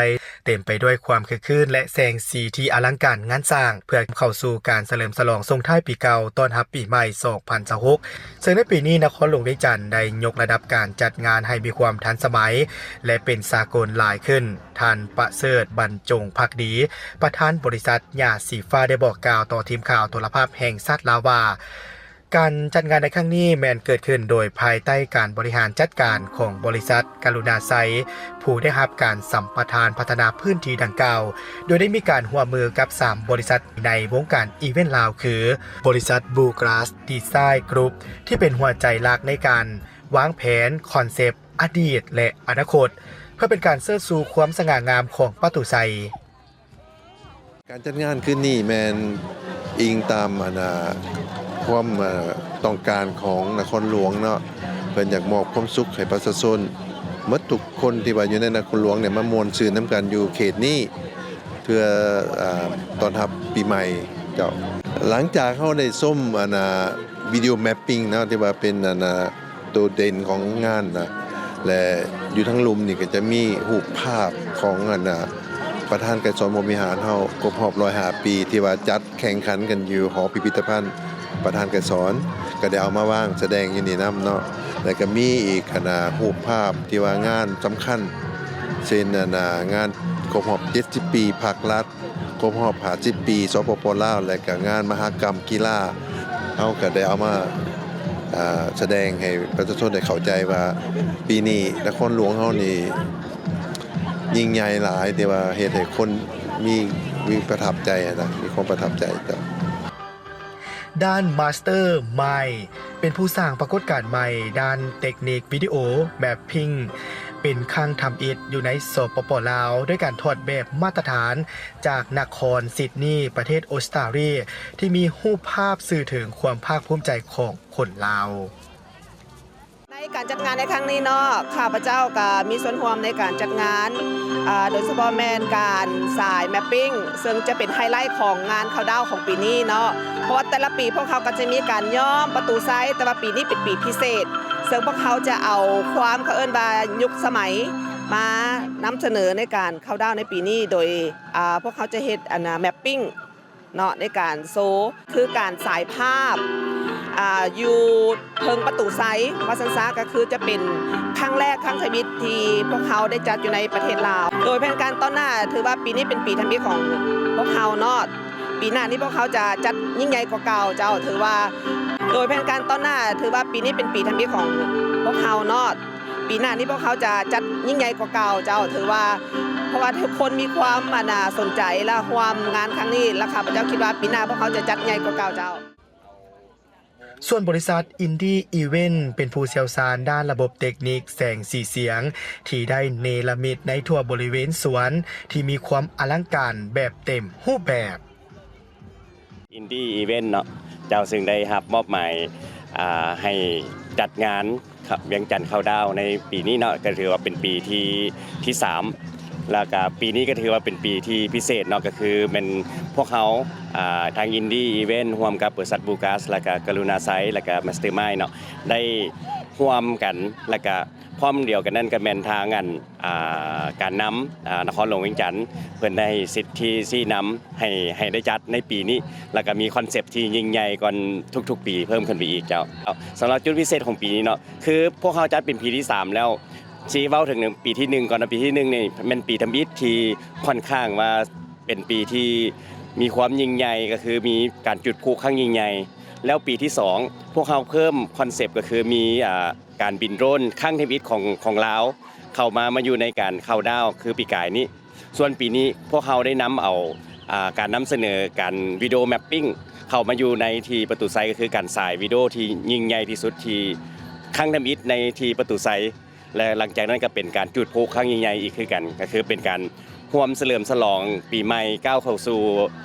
ເຕັມໄປດ້ວຍຄວາມຄຶກຄື້ນ ແລະ ແສງສີທີ່ອະລັງການງານສ້າງ ເພື່ອເຂົ້າສູ່ການສະເຫຼີມສະຫຼອງສົ່ງທ້າຍປີເກົ່າ ຕ້ອນຮັບປີໃໝ່ສອງພັນຊາວຫົກ ເຊິ່ງໃນປີນີ້ນະຄອນຫຼວງວຽງຈັນໄດ້ຍົກລະດັບການຈັດງານໃຫ້ມີຄວາມທັນສະໄໝ ແລະ ເປັນສາກົນຫຼາຍຂຶ້ນ. ທ່ານ ປະເສີດ ບັນຈົງພັກດີ ປະທານບໍລິສັດຫຍ້າສີຟ້າ ໄດ້ບອກກ່າວຕໍ່ທີມຂ່າວໂທລະພາບແຫ່ງຊາດລາວວ່າ ການຈັດງານໃນຄັ້ງນີ້ແມ່ນເກີດຂຶ້ນໂດຍພາຍໃຕ້ການບໍລິຫານຈັດການຂອງບໍລິສັດກະລຸນາໄຊ ຜູ້ໄດ້ຮັບການສຳປະທານພັດທະນາພື້ນທີ່ດັ່ງກ່າວ, ໂດຍໄດ້ມີການຮ່ວມມືກັບສາມບໍລິສັດໃນວົງການອີເວັນລາວ ຄື ບໍລິສັດ ບລູກຣາສ ດີໄຊ ກຣຸບ ທີ່ເປັນຫົວໃຈຫຼັກໃນການວາງແຜນ, ຄອນເຊັບ, ອະດີດ ແລະ ອະນາຄົດ ເພື່ອເປັນການເຊີດຊູຄວາມສະຫງ່າງາມຂອງປະຕູໄຊ. ການຈັດງານຄືນນີ້ແມ່ນອີງຕາມ ອັນນ່າ ຄວາມ ເອີ່ ຕ້ອງການຂອງນະຄອນຫຼວງເນາະ ເພິ່ນຢາກມອບຄວາມສຸກໃຫ້ປະຊາຊົນໝົດທຸກຄົນທີ່ວ່າຢູ່ໃນນະຄອນຫຼວງເນຍ ມາມ່ວນຊື່ນນຳກັນຢູ່ເຂດນີ້ ເພື່ອ ອາ ຕ້ອນຮັບປີໃໝ່ເຈົ້າ. ຫຼັງຈາກເຮົາໄດ້ຊົມ ອັນນ່າ ວິດີໂອແມັບປິງເນາະ ທີ່ວ່າເປັນ ອັນນ່າ ໂດດເດັ່ນຂອງງານນະ ແລະ ຢູ່ທາງລຸ່ມນີ້ກໍຈະມີຮູບພາບຂອງ ອັນນ່າ ປະທານໄກສອນພົມວິຫານເຮົາ ຄົບຮອບຮ້ອຍຫ້າປີ ທີ່ວ່າຈັດແຂ່ງຂັນກັນຢູ່ຫໍພິພິທະພັນປະທານໄກສອນ ກໍໄດ້ເອົາມາວາງສະແດງຢູ່ນີ້ນຳເນາະ. ແລະ ກໍມີອີກ ອັນນ່າ ຮູບພາບທີ່ວ່າງານສຳຄັນ ເຊັ່ນ ອັນນ່າ ງານຄົບຮອບເຈັດສິບປີພາກລັດ ຄົບຮອບຫ້າສິບປີ ສປປ ລາວ ແລະ ກະງານມະຫະກຳກິລາ ເຮົາກະໄດ້ເອົາມາ ອາ ສະແດງໃຫ້ປະຊາຊົນໄດ້ເຂົ້າໃຈວ່າ ປີນີ້ນະຄອນຫຼວງເຮົານີ້ຍິ່ງໃຫຍ່ຫຼາຍ ທີ່ວ່າເຮັດໃຫ້ຄົນມີ ມີປະທັບໃຈນະ ມີຄວາມປະທັບໃຈເຈົ້າ. ດ້ານມາສເຕີມາຍ ເປັນຜູ້ສ້າງປາກົດການໃໝ່ດ້ານເຕັກນິກວິດີໂອແມັບປິງ ເປັນຄັ້ງທຳອິດຢູ່ໃນ ສປປ ລາວ ດ້ວຍການຖອດແບບມາດຕະຖານຈາກນະຄອນຊິດນີ ປະເທດອົດສະຕາລີ ທີ່ມີຮູບພາບສື່ເຖິງຄວາມພາກພູມໃຈຂອງຄົນລາວ. ໃນການຈັດງານໃນຄັ້ງນີ້ເນາະ ຂ້າພະເຈົ້າກະມີສ່ວນຮ່ວມໃນການຈັດງານ ອາ ໂດຍສະເພາະແມ່ນການສາຍແມັບປິງ ເຊິ່ງຈະເປັນໄຮໄລຂອງງານເຂົ້າດາວຂອງປີນີ້ເນາະ ເພາະວ່າແຕ່ລະປີພວກເຮົາກໍຈະມີການຍ້ອມປະຕູໄຊ ແຕ່ວ່າປີນີ້ເປັນປີພິເສດ ເຊິ່ງພວກເຮົາຈະເອົາຄວາມ ເຂົາເອີ້ນວ່າຍຸກສະໄໝ ມານຳສະເໜີໃນການເຂົ້າດາວໃນປີນີ້ ໂດຍ ອາ ພວກເຮົາຈະເຮັດ ອັນນ່າ ແມັບປິງ ເນາະ ໃນການໂຊ ຄືການສາຍພາບ ອາ ຢູ່ເທິງປະຕູໄຊ ວ່າຊັ້ນຊະ ກໍຄືຈະເປັນຄັ້ງແລກ ຄັ້ງທຳອິດທີ່ພວກເຮົາໄດ້ຈັດຢູ່ໃນປະເທດລາວ. ໂດຍແຜນການຕໍ່ໜ້າ ຖືວ່າປີນີ້ເປັນປີທຳອິດຂອງພວກເຮົາເນາະ ປີໜ້ານີ້ພວກເຮົາຈະຈັດຍິ່ງໃຫຍ່ກວ່າເກົ່າເຈົ້າ ຖືວ່າ ໂດຍແຜນການຕໍ່ໜ້າ ຖືວ່າປີນີ້ເປັນປີທຳອິດຂອງພວກເຮົາເນາະ ປີໜ້ານີ້ພວກເຮົາຈະຈັດຍິ່ງໃຫຍ່ກວ່າເກົ່າເຈົ້າ ຖືວ່າ ເພາະວ່າທຸກຄົນມີຄວາມ ອັນນ່າ ສົນໃຈ ແລະ ຮ່ວມງານຄັ້ງນີ້ ແລະ ຂ້າພະເຈົ້າຄິດວ່າປີໜ້າພວກເຮົາຈະຈັດໃຫຍ່ກວ່າເກົ່າເຈົ້າ. ສ່ວນບໍລິສັດອິນດີອີເວັນ ເປັນຜູ້ຊ່ຽວຊານດ້ານລະບົບເຕັກນິກແສງສີສຽງ ທີ່ໄດ້ເນລະມິດໃນທົ່ວບໍລິເວນສວນ ທີ່ມີຄວາມອະລັງການແບບເຕັມຮູບແບບ. ອິນດີອີເວັນເນາະ ເຈົ້າ ເຊິ່ງໄດ້ຮັບມອບໝາຍ ອາ ໃຫ້ຈັດງານວຽງຈັນເຂົ້າດາວໃນປີນີ້ເນາະ ກໍຖືວ່າເປັນປີທີ ທີສາມ ແລ້ວກະປີນີ້ກໍຖືວ່າເປັນປີທີ່ພິເສດເນາະ ກໍຄືແມ່ນພວກເຮົາ ອາ ທາງອິນດີອີເວັນ ຮ່ວມກັບບໍລິສັດບູກັສ ແລ້ວກະກະລຸນາໄຊ ແລ້ວກະມາສເຕີມາຍເນາະ ໄດ້ຮ່ວມກັນ ແລ້ວກະ ພ້ອມດຽວກັນນັ້ນກໍແມ່ນທາງອັນ ອ່າ ການນຳ ອ່າ ນະຄອນຫຼວງວຽງຈັນ ເພິ່ນໄດ້ສິດທີ່ຊີ້ນຳໃຫ້ ໃຫ້ໄດ້ຈັດໃນປີນີ້ ແລ້ວກໍມີຄອນເຊັບທີ່ຍິ່ງໃຫຍ່ກວ່າທຸກໆປີເພີ່ມຂຶ້ນໄປອີກເຈົ້າ. ສຳລັບຈຸດພິເສດຂອງປີນີ້ເນາະ ຄືພວກເຮົາຈັດເປັນປີທີສາມແລ້ວ ຊິເວົ້າເຖິງປີທີໜຶ່ງກ່ອນເນາະ. ປີທີໜຶ່ງນີ້ແມ່ນປີທຳອິດທີ່ຂ້ອນຂ້າງວ່າເປັນປີທີ່ມີຄວາມຍິ່ງໃຫຍ່ ກໍຄືມີການຈຸດພລຸຄັ້ງຍິ່ງໃຫຍ່. ແລ້ວປີທີສອງ ພວກເຮົາເພີ່ມຄອນເຊັບ ກໍຄືມີ ອ່າ ການບິນໂດຣນຄັ້ງທຳອິດຂອງ ຂອງລາວ ເຂົ້າມາ ມາຢູ່ໃນການເຂົ້າດາວຄືປີກາຍນີ້. ສ່ວນປີນີ້ພວກເຮົາໄດ້ນຳເອົາ ອ່າ ການນຳສະເໜີການວິດີໂອແມັບປິງ ເຂົ້າມາຢູ່ໃນທີ່ປະຕູໄຊ ກໍຄືການສາຍວິດີໂອທີ່ຍິ່ງໃຫຍ່ທີ່ສຸດທີ່ຄັ້ງທຳອິດໃນທີ່ປະຕູໄຊ ແລະ ຫຼັງຈາກນັ້ນກໍເປັນການຈູດພລຸຄັ້ງຍິ່ງໃຫຍ່ອີກຄືກັນ ກໍຄືເປັນການຮ່ວມສະເຫຼີມສະຫຼອງປີໃໝ່ ກ້າວເຂົ້າສູ່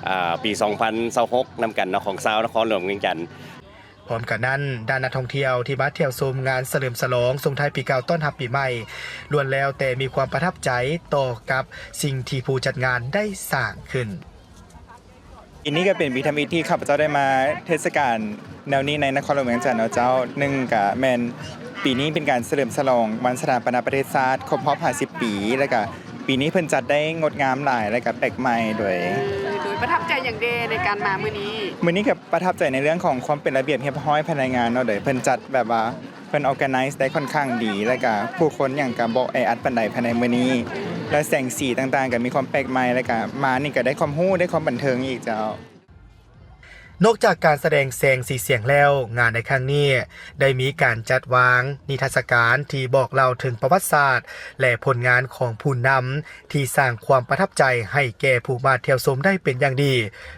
ອ່າ ປີສອງພັນຊາວຫົກ ນຳກັນເນາະ ຂອງຊາວນະຄອນຫຼວງວຽງຈັນ. ພ້ອມກັນນັ້ນ, ດ້ານນັກທ່ອງທ່ຽວທີ່ມາທ່ຽວຊົມງານສະເຫຼີມສະຫຼອງສົ່ງທ້າຍປີເກົ່າຕ້ອນຮັບປີໃໝ່ ລ້ວນແລ້ວແຕ່ມີຄວາມປະທັບໃຈຕໍ່ກັບສິ່ງທີ່ຜູ້ຈັດງານໄດ້ສ້າງຂຶ້ນ. ປີນີ້ກໍເປັນປີທຳອິດທີ່ຂ້າພະເຈົ້າໄດ້ມາເທດສະການແນວນີ້ໃນນະຄອນຫຼວງວຽງຈັນເນາະເຈົ້າ. ໜຶ່ງກະແມ່ນປີນີ້ເປັນການສະເຫຼີມສະຫຼອງວັນສະຖາປະນະປະເທດຊາດຄົບຮອບຫ້າສິບປີ ແລ້ວກະ ປີນີ້ເພິ່ນຈັດໄດ້ງົດງາມຫຼາຍ ແລະກະແປກໃໝ່ໂດຍ. ໂດຍປະທັບໃຈຫຍັງແດ່ໃນການມາມື້ນີ້? ມື້ນີ້ກະປະທັບໃຈໃນເລື່ອງຂອງຄວາມເປັນລະບຽບຮຽບຮ້ອຍພາຍໃນງານເນາະ ໂດຍເພິ່ນຈັດແບບວ່າເພິ່ນ organize ໄດ້ຄ່ອນຂ້າງດີ ແລະກະຜູ້ຄົນຫຍັງກະບໍ່ແອອັດປານໃດພາຍໃນມື້ນີ້ ແລະແສງສີຕ່າງໆກະມີຄວາມແປກໃໝ່ ແລະກະມານີ້ກະໄດ້ຄວາມຮູ້ ໄດ້ຄວາມບັນເທີງອີກເຈົ້າ. ນອກຈາກການສະແດງແສງສີສຽງແລ້ວ, ງານໃນຄັ້ງນີ້ໄດ້ມີການຈັດວາງນິທັດສະການທີ່ບອກເລົ່າເຖິງປະຫວັດສາດ ແລະ ຜົນງານຂອງຜູ້ນຳທີ່ສ້າງຄວາມປະທັບໃຈໃຫ້ແກ່ຜູ້ມາທ່ຽວຊົມໄດ້ເປັນຢ່າງດີ.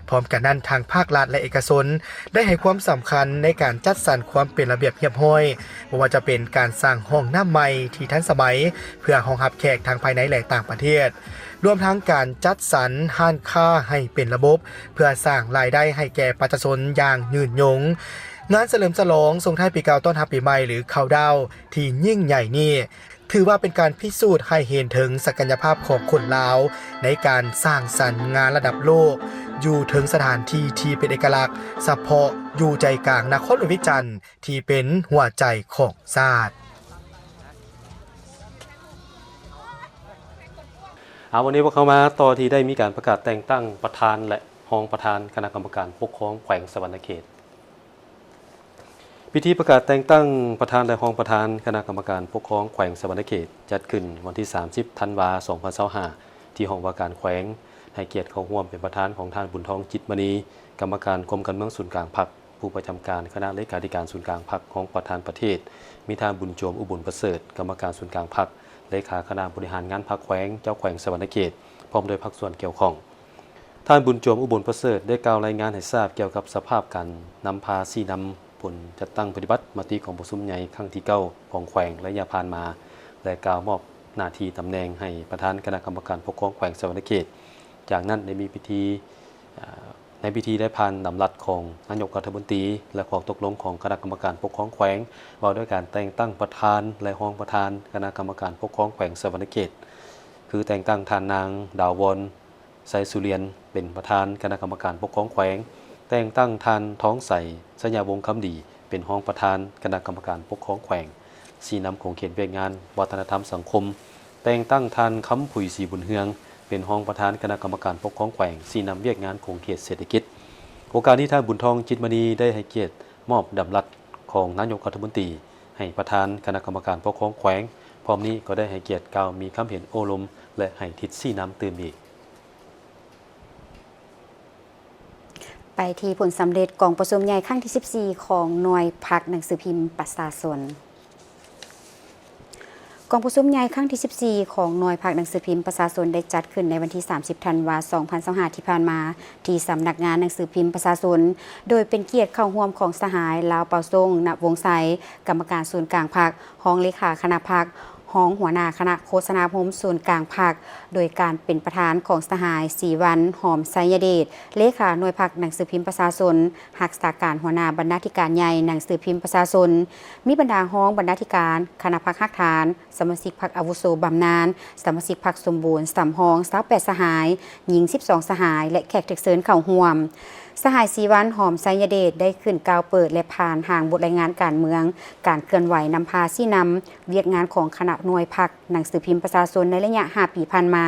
ພ້ອມກັນນັ້ນ, ທາງພາກລັດ ແລະ ເອກະຊົນໄດ້ໃຫ້ຄວາມສຳຄັນໃນການຈັດສັນຄວາມເປັນລະບຽບຮຽບຮ້ອຍ, ບໍ່ວ່າຈະເປັນການສ້າງຫ້ອງນ້ຳໃໝ່ທີ່ທັນສະໄໝເພື່ອຮອງຮັບແຂກທັງພາຍໃນ ແລະ ຕ່າງປະເທດ, ລວມທັງການຈັດສັນຮ້ານຄ້າໃຫ້ເປັນລະບົບ ເພື່ອສ້າງລາຍໄດ້ໃຫ້ແກ່ປະຊາຊົນຢ່າງຍືນຍົງ. ງານສະເຫຼີມສະຫຼອງສົ່ງທ້າຍປີເກົ່າຕ້ອນຮັບປີໃໝ່ ຫຼື ເຄົາດາວ ທີ່ຍິ່ງໃຫຍ່ນີ້ ຖືວ່າເປັນການພິສູດໃຫ້ເຫັນເຖິງສັກກະຍະພາບຂອງຄົນລາວ ໃນການສ້າງສັນງານລະດັບໂລກ ຢູ່ເທິງສະຖານທີ່ທີ່ເປັນເອກະລັກສະເພາະ ຢູ່ໃຈກາງນະຄອນຫຼວງວຽງຈັນ ທີ່ເປັນຫົວໃຈຂອງຊາດ. ເອົາ ວັນນີ້ພວກເຮົາມາຕໍ່ທີ່ໄດ້ມີການປະກາດແຕ່ງຕັ້ງປະທານ ແລະ ຮອງປະທານຄະນະກຳມະການປົກຄອງແຂວງສະຫວັນນະເຂດ. ພິທີປະກາດແຕ່ງຕັ້ງປະທານ ແລະ ຮອງປະທານຄະນະກຳມະການປົກຄອງແຂວງສະຫວັນນະເຂດ ຈັດຂຶ້ນວັນທີສາມສິບ ທັນວາ ສອງພັນຊາວຫ້າ ທີ່ຫ້ອງວ່າການແຂວງ. ໃຫ້ກຽດເຂົ້າຮ່ວມເປັນປະທານຂອງທ່ານ ບຸນທອງ ຈິດມະນີ ກຳມະການກົມການເມືອງສູນກາງພັກ, ຜູ້ປະຈຳການຄະນະເລຂາທິການສູນກາງພັກ, ຮອງປະທານປະເທດ, ມີທ່ານ ບຸນໂຈມ ອຸບົນປະເສີດ ກຳມະການສູນກາງພັກ, ເລຂາຄະນະບໍລິຫານງານພັກແຂວງ, ເຈົ້າແຂວງສະຫວັນນະເຂດ ພ້ອມດ້ວຍພາກສ່ວນກ່ຽວຂ້ອງ. ທ່ານ ບຸນໂຈມ ອຸບົນປະເສີດ ໄດ້ກ່າວລາຍງານໃຫ້ຊາບກ່ຽວກັບສະພາບການນຳພາຊີ້ນຳຜົນຈັດຕັ້ງປະຕິບັດມະຕິກອງປະຊຸມໃຫຍ່ຄັ້ງທີເກົ້າຂອງແຂວງໄລຍະຜ່ານມາ ແລະ ກ່າວມອບໜ້າທີ່ຕຳແໜ່ງໃຫ້ປະທານຄະນະກຳມະການປົກຄອງແຂວງສະຫວັນນະເຂດ. ຈາກນັ້ນໄດ້ມີພິທີ ອາ ໃນພິທີໄດ້ຜ່ານດຳລັດຂອງນາຍົກລັດຖະມົນຕີ ແລະ ຂໍ້ຕົກລົງຂອງຄະນະກຳມະການປົກຄອງແຂວງ ວ່າດ້ວຍການແຕ່ງຕັ້ງປະທານ ແລະ ຮອງປະທານຄະນະກຳມະການປົກຄອງແຂວງສະຫວັນນະເຂດ ຄືແຕ່ງຕັ້ງທ່ານນາງ ດາວອນ ໄຊສຸລຽນ ເປັນປະທານຄະນະກຳມະການປົກຄອງແຂວງ, ແຕ່ງຕັ້ງທ່ານ ທອງໃສ ໄຊຍະວົງຄຳດີ ເປັນຮອງປະທານຄະນະກຳມະການປົກຄອງແຂວງ, ຊີ້ນຳຂົງເຂດວຽກງານວັດທະນະທຳສັງຄົມ, ແຕ່ງຕັ້ງທ່ານ ຄຳຜຸຍ ສີບຸນເຮືອງ ເປັນຮອງປະທານຄະນະກຳມະການປົກຄອງແຂວງ, ຊີ້ນຳວຽກງານຂົງເຂດເສດຖະກິດ. ໂອກາດນີ້ ທ່ານ ບຸນທອງ ຈິດມະນີ ໄດ້ໃຫ້ກຽດມອບດຳລັດຂອງນາຍົກລັດຖະມົນຕີໃຫ້ປະທານຄະນະກຳມະການປົກຄອງແຂວງ, ພ້ອມນີ້ກໍໄດ້ໃຫ້ກຽດກ່າວມີຄຳເຫັນໂອ້ລົມ ແລະ ໃຫ້ທິດຊີ້ນຳຕື່ມອີກ. ໄປທີ່ຜົນສຳເລັດກອງປະຊຸມໃຫຍ່ຄັ້ງທີສິບສີ່ຂອງໜ່ວຍພັກໜັງສືພິມປະຊາຊົນ. ກອງປະຊຸມໃຫຍ່ຄັ້ງທີສິບສີ່ຂອງໜ່ວຍພັກໜັງສືພິມປະຊາຊົນ ໄດ້ຈັດຂຶ້ນໃນວັນທີສາມສິບ ທັນວາ ສອງພັນຊາວຫ້າ ທີ່ຜ່ານມາ ທີ່ສຳນັກງານໜັງສືພິມປະຊາຊົນ, ໂດຍເປັນກຽດເຂົ້າຮ່ວມຂອງສະຫາຍ ລາວເປົາສົງ ນະວົງໄຊ ກຳມະການສູນກາງພັກ, ຮອງເລຂາຄະນະພັກ, ຮອງຫົວໜ້າຄະນະໂຄສະນາອົບຮົມສູນກາງພັກ ໂດຍການເປັນປະທານຂອງສະຫາຍ ສີວັນ ຫອມໄຊຍະເດດ ເລຂາໜ່ວຍພັກໜັງສືພິມປະຊາຊົນ, ຮັກສາການຫົວໜ້າບັນນາທິການໃຫຍ່ໜັງສືພິມປະຊາຊົນ, ມີບັນດາຮອງບັນນາທິການ, ຄະນະພັກຮາກຖານ, ສະມາຊິກພັກອາວຸໂສບຳນານ, ສະມາຊິກພັກສົມບູນສຳຮອງ ຊາວແປດສະຫາຍ, ຍິງສິບສອງສະຫາຍ ແລະ ແຂກຖືກເຊີນເຂົ້າຮ່ວມ. ສະຫາຍ ສີວັນ ຫອມໄຊຍະເດດ ໄດ້ຂຶ້ນກ່າວເປີດ ແລະ ຜ່ານຮ່າງບົດລາຍງານການເມືອງ, ການເຄື່ອນໄຫວນຳພາຊີ້ນຳວຽກງານຂອງຄະນະໜ່ວຍພັກໜັງສືພິມປະຊາຊົນໃນໄລຍະຫ້າປີຜ່ານມາ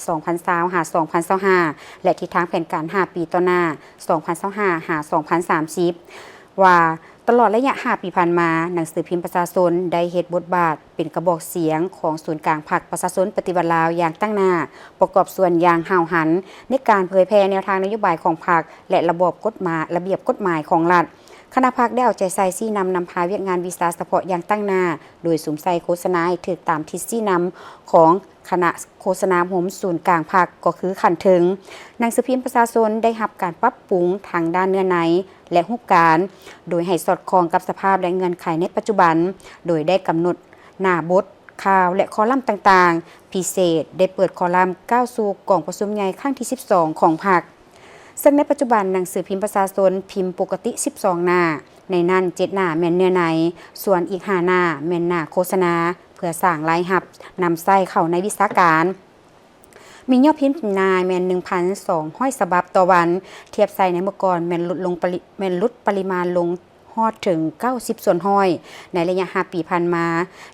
ສອງພັນຊາວ ຫາ ສອງພັນຊາວຫ້າ ແລະ ທິດທາງແຜນການຫ້າປີຕໍ່ໜ້າ ສອງພັນຊາວຫ້າ ຫາ ສອງພັນສາມສິບ ວ່າ ຕະຫຼອດໄລຍະຫ້າປີຜ່ານມາ, ໜັງສືພິມປະຊາຊົນໄດ້ເຮັດບົດບາດເປັນກະບອກສຽງຂອງສູນກາງພັກປະຊາຊົນປະຕິວັດລາວຢ່າງຕັ້ງໜ້າ, ປະກອບສ່ວນຢ່າງຫ້າວຫັນໃນການເຜີຍແຜ່ແນວທາງນະໂຍບາຍຂອງພັກ ແລະ ລະບອບກົດໝາຍ, ລະບຽບກົດໝາຍຂອງລັດ. ຄະນະພັກໄດ້ເອົາໃຈໃສ່ຊີ້ນຳນຳພາວຽກງານວິຊາສະເພາະຢ່າງຕັ້ງໜ້າ, ໂດຍສຸມໃສ່ໂຄສະນາໃຫ້ຖືກຕາມທິດຊີ້ນຳຂອງ ຄະນະໂຄສະນາອົບຮົມສູນກາງພັກ ກໍຄືຂັ້ນເທິງ. ໜັງສືພິມປະຊາຊົນໄດ້ຮັບການປັບປຸງທັງດ້ານເນື້ອໃນ ແລະ ຮູບການ, ໂດຍໃຫ້ສອດຄ່ອງກັບສະພາບ ແລະ ເງື່ອນໄຂໃນປັດຈຸບັນ, ໂດຍໄດ້ກຳນົດໜ້າບົດ, ຂ່າວ ແລະ ຄໍລຳຕ່າງໆ. ພິເສດໄດ້ເປີດຄໍລຳກ້າວສູ່ກອງປະຊຸມໃຫຍ່ຄັ້ງທີສິບສອງຂອງພັກ. ເຊິ່ງໃນປັດຈຸບັນໜັງສືພິມປະຊາຊົນພິມປົກກະຕິສິບສອງໜ້າ, ໃນນັ້ນເຈັດໜ້າແມ່ນເນື້ອໃນ, ສ່ວນອີກຫ້າໜ້າແມ່ນໜ້າໂຄສະນາ ເພື່ອສ້າງລາຍຮັບນຳໃຊ້ເຂົ້າໃນວິຊາການ. ມີຍອດພິມຈຳໜ່າຍແມ່ນໜຶ່ງພັນສອງຮ້ອຍສະບັບຕໍ່ວັນ, ທຽບໃສ່ໃນເມື່ອກ່ອນແມ່ນຫຼຸດລົງປະລິ ແມ່ນຫຼຸດປະລິມານລົງ ຮອດເຖິງເກົ້າສິບສ່ວນຮ້ອຍ. ໃນໄລຍະຫ້າປີຜ່ານມາ,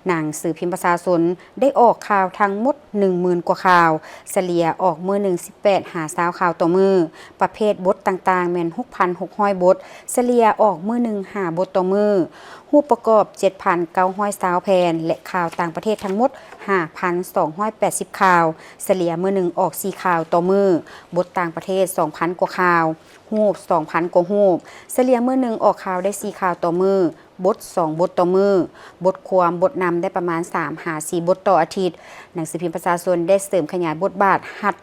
ໜັງສືພິມປະຊາຊົນໄດ້ອອກຂ່າວທັງໝົດໜຶ່ງໝື່ນກວ່າຂ່າວ, ສະເລ່ຍອອກມື້ໜຶ່ງສິບແປດຫາຊາວຂ່າວຕໍ່ມື້. ປະເພດບົດຕ່າງໆແມ່ນຫົກພັນຫົກຮ້ອຍບົດ, ສະເລ່ຍອອກມື້ໜຶ່ງຫ້າບົດຕໍ່ມື້. ຮູບປະກອບເຈັດພັນເກົ້າຮ້ອຍຊາວແຜ່ນ ແລະ ຂ່າວຕ່າງປະເທດທັງໝົດຫ້າພັນສອງຮ້ອຍແປດສິບຂ່າວ, ສະເລ່ຍມື້ໜຶ່ງອອກສີ່ຂ່າວຕໍ່ມື້. ບົດຕ່າງປະເທດສອງພັນກວ່າຂ່າວ. ຮູບສອງພັນກວ່າຮູບ, ສະເລ່ຍມື້ໜຶ່ງອອກຂ່າວໄດ້ສີ່ຂ່າວຕໍ່ມື້, ບົດສອງບົດຕໍ່ມື້, ບົດຄວາມ, ບົດນຳໄດ້ປະມານສາມຫາສີ່ບົດຕໍ່ອາທິດ. ໜັງສືພິມປະຊາຊົນໄດ້ເສີມຂະຫຍາຍບົດບາດຮັດ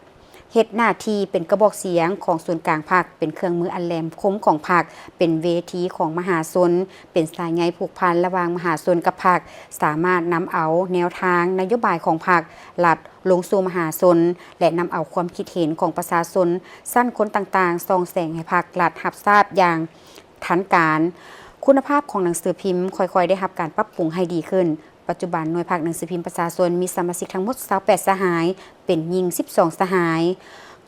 ເຮັດໜ້າທີ່ເປັນກະບອກສຽງຂອງສູນກາງພັກ, ເປັນເຄື່ອງມືອັນແຫຼມຄົມຂອງພັກ, ເປັນເວທີຂອງມະຫາຊົນ, ເປັນສາຍໃຍຜູກພັນລະຫວ່າງມະຫາຊົນກັບພັກ, ສາມາດນຳເອົາແນວທາງນະໂຍບາຍຂອງພັກລັດລົງສູ່ມະຫາຊົນ ແລະ ນຳເອົາຄວາມຄິດເຫັນຂອງປະຊາຊົນຊັ້ນຄົນຕ່າງໆ ສ່ອງແສງໃຫ້ພັກລັດຮັບຊາບຢ່າງທັນການ. ຄຸນນະພາບຂອງໜັງສືພິມຄ່ອຍໆໄດ້ຮັບການປັບປຸງໃຫ້ດີຂຶ້ນ. ປັດຈຸບັນໜ່ວຍພາກໜັງສືພິມປະຊາຊົນມີສະມາຊິກທັງໝົດຊາວແປດສະຫາຍ, ເປັນຍິງສິບສອງສະຫາຍ.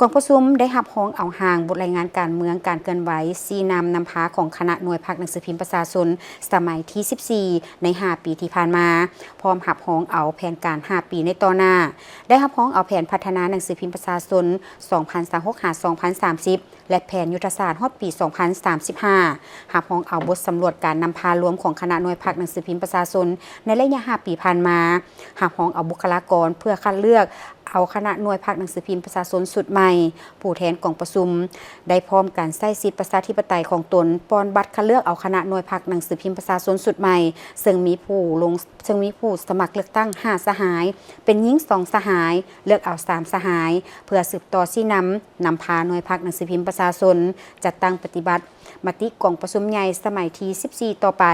ກອງປະຊຸມໄດ້ຮັບຮອງເອົາຮ່າງບົດລາຍງານການເມືອງ, ການເຄື່ອນໄຫວ, ຊີ້ນຳນຳພາຂອງຄະນະໜ່ວຍພາກໜັງສືພິມປະຊາຊົນສະໄໝທີສິບສີ່ ໃນຫ້າປີທີ່ຜ່ານມາ, ພ້ອມຮັບຮອງເອົາແຜນການຫ້າປີໃນຕໍ່ໜ້າ. ໄດ້ຮັບຮອງເອົາແຜນພັດທະນາໜັງສືພິມປະຊາຊົນ ສອງພັນຊາວຫົກ ຫາ ສອງພັນສາມສິບ ແລະ ແຜນຍຸດທະສາດຮອດປີສອງພັນສາມສິບຫ້າ, ຮັບຮອງເອົາບົດສຳຫຼວດການນຳພາລວມຂອງຄະນະໜ່ວຍພາກໜັງສືພິມປະຊາຊົນໃນໄລຍະຫ້າປີຜ່ານມາ, ຮັບຮອງເອົາບຸກຄະລາກອນເພື່ອຄັດເລືອກເອົາຄະນະໜ່ວຍພາກໜັງສືພິມປະຊາຊົນຊຸດໃໝ່. ຜູ້ແທນກອງປະຊຸມໄດ້ພ້ອມກັນໃຊ້ສິດປະຊາທິປະໄຕຂອງຕົນ ປ່ອນບັດຄັດເລືອກເອົາຄະນະໜ່ວຍພາກໜັງສືພິມປະຊາຊົນຊຸດໃໝ່, ເຊິ່ງມີຜູ້ລົງ ເຊິ່ງມີຜູ້ສະໝັກເລືອກຕັ້ງຫ້າສະຫາຍ, ເປັນຍິງສອງສະຫາຍ, ເລືອກເອົາສາມສະຫາຍ ເພື່ອສືບຕໍ່ຊີ້ນຳ ນຳພາໜ່ວຍພາກໜັງສືພິມປະຊາຊົນ ຈັດຕັ້ງປະຕິບັດມະຕິກອງປະຊຸມໃຫຍ່ສະໄໝທີສິບສີ່ຕໍ່ໄປ.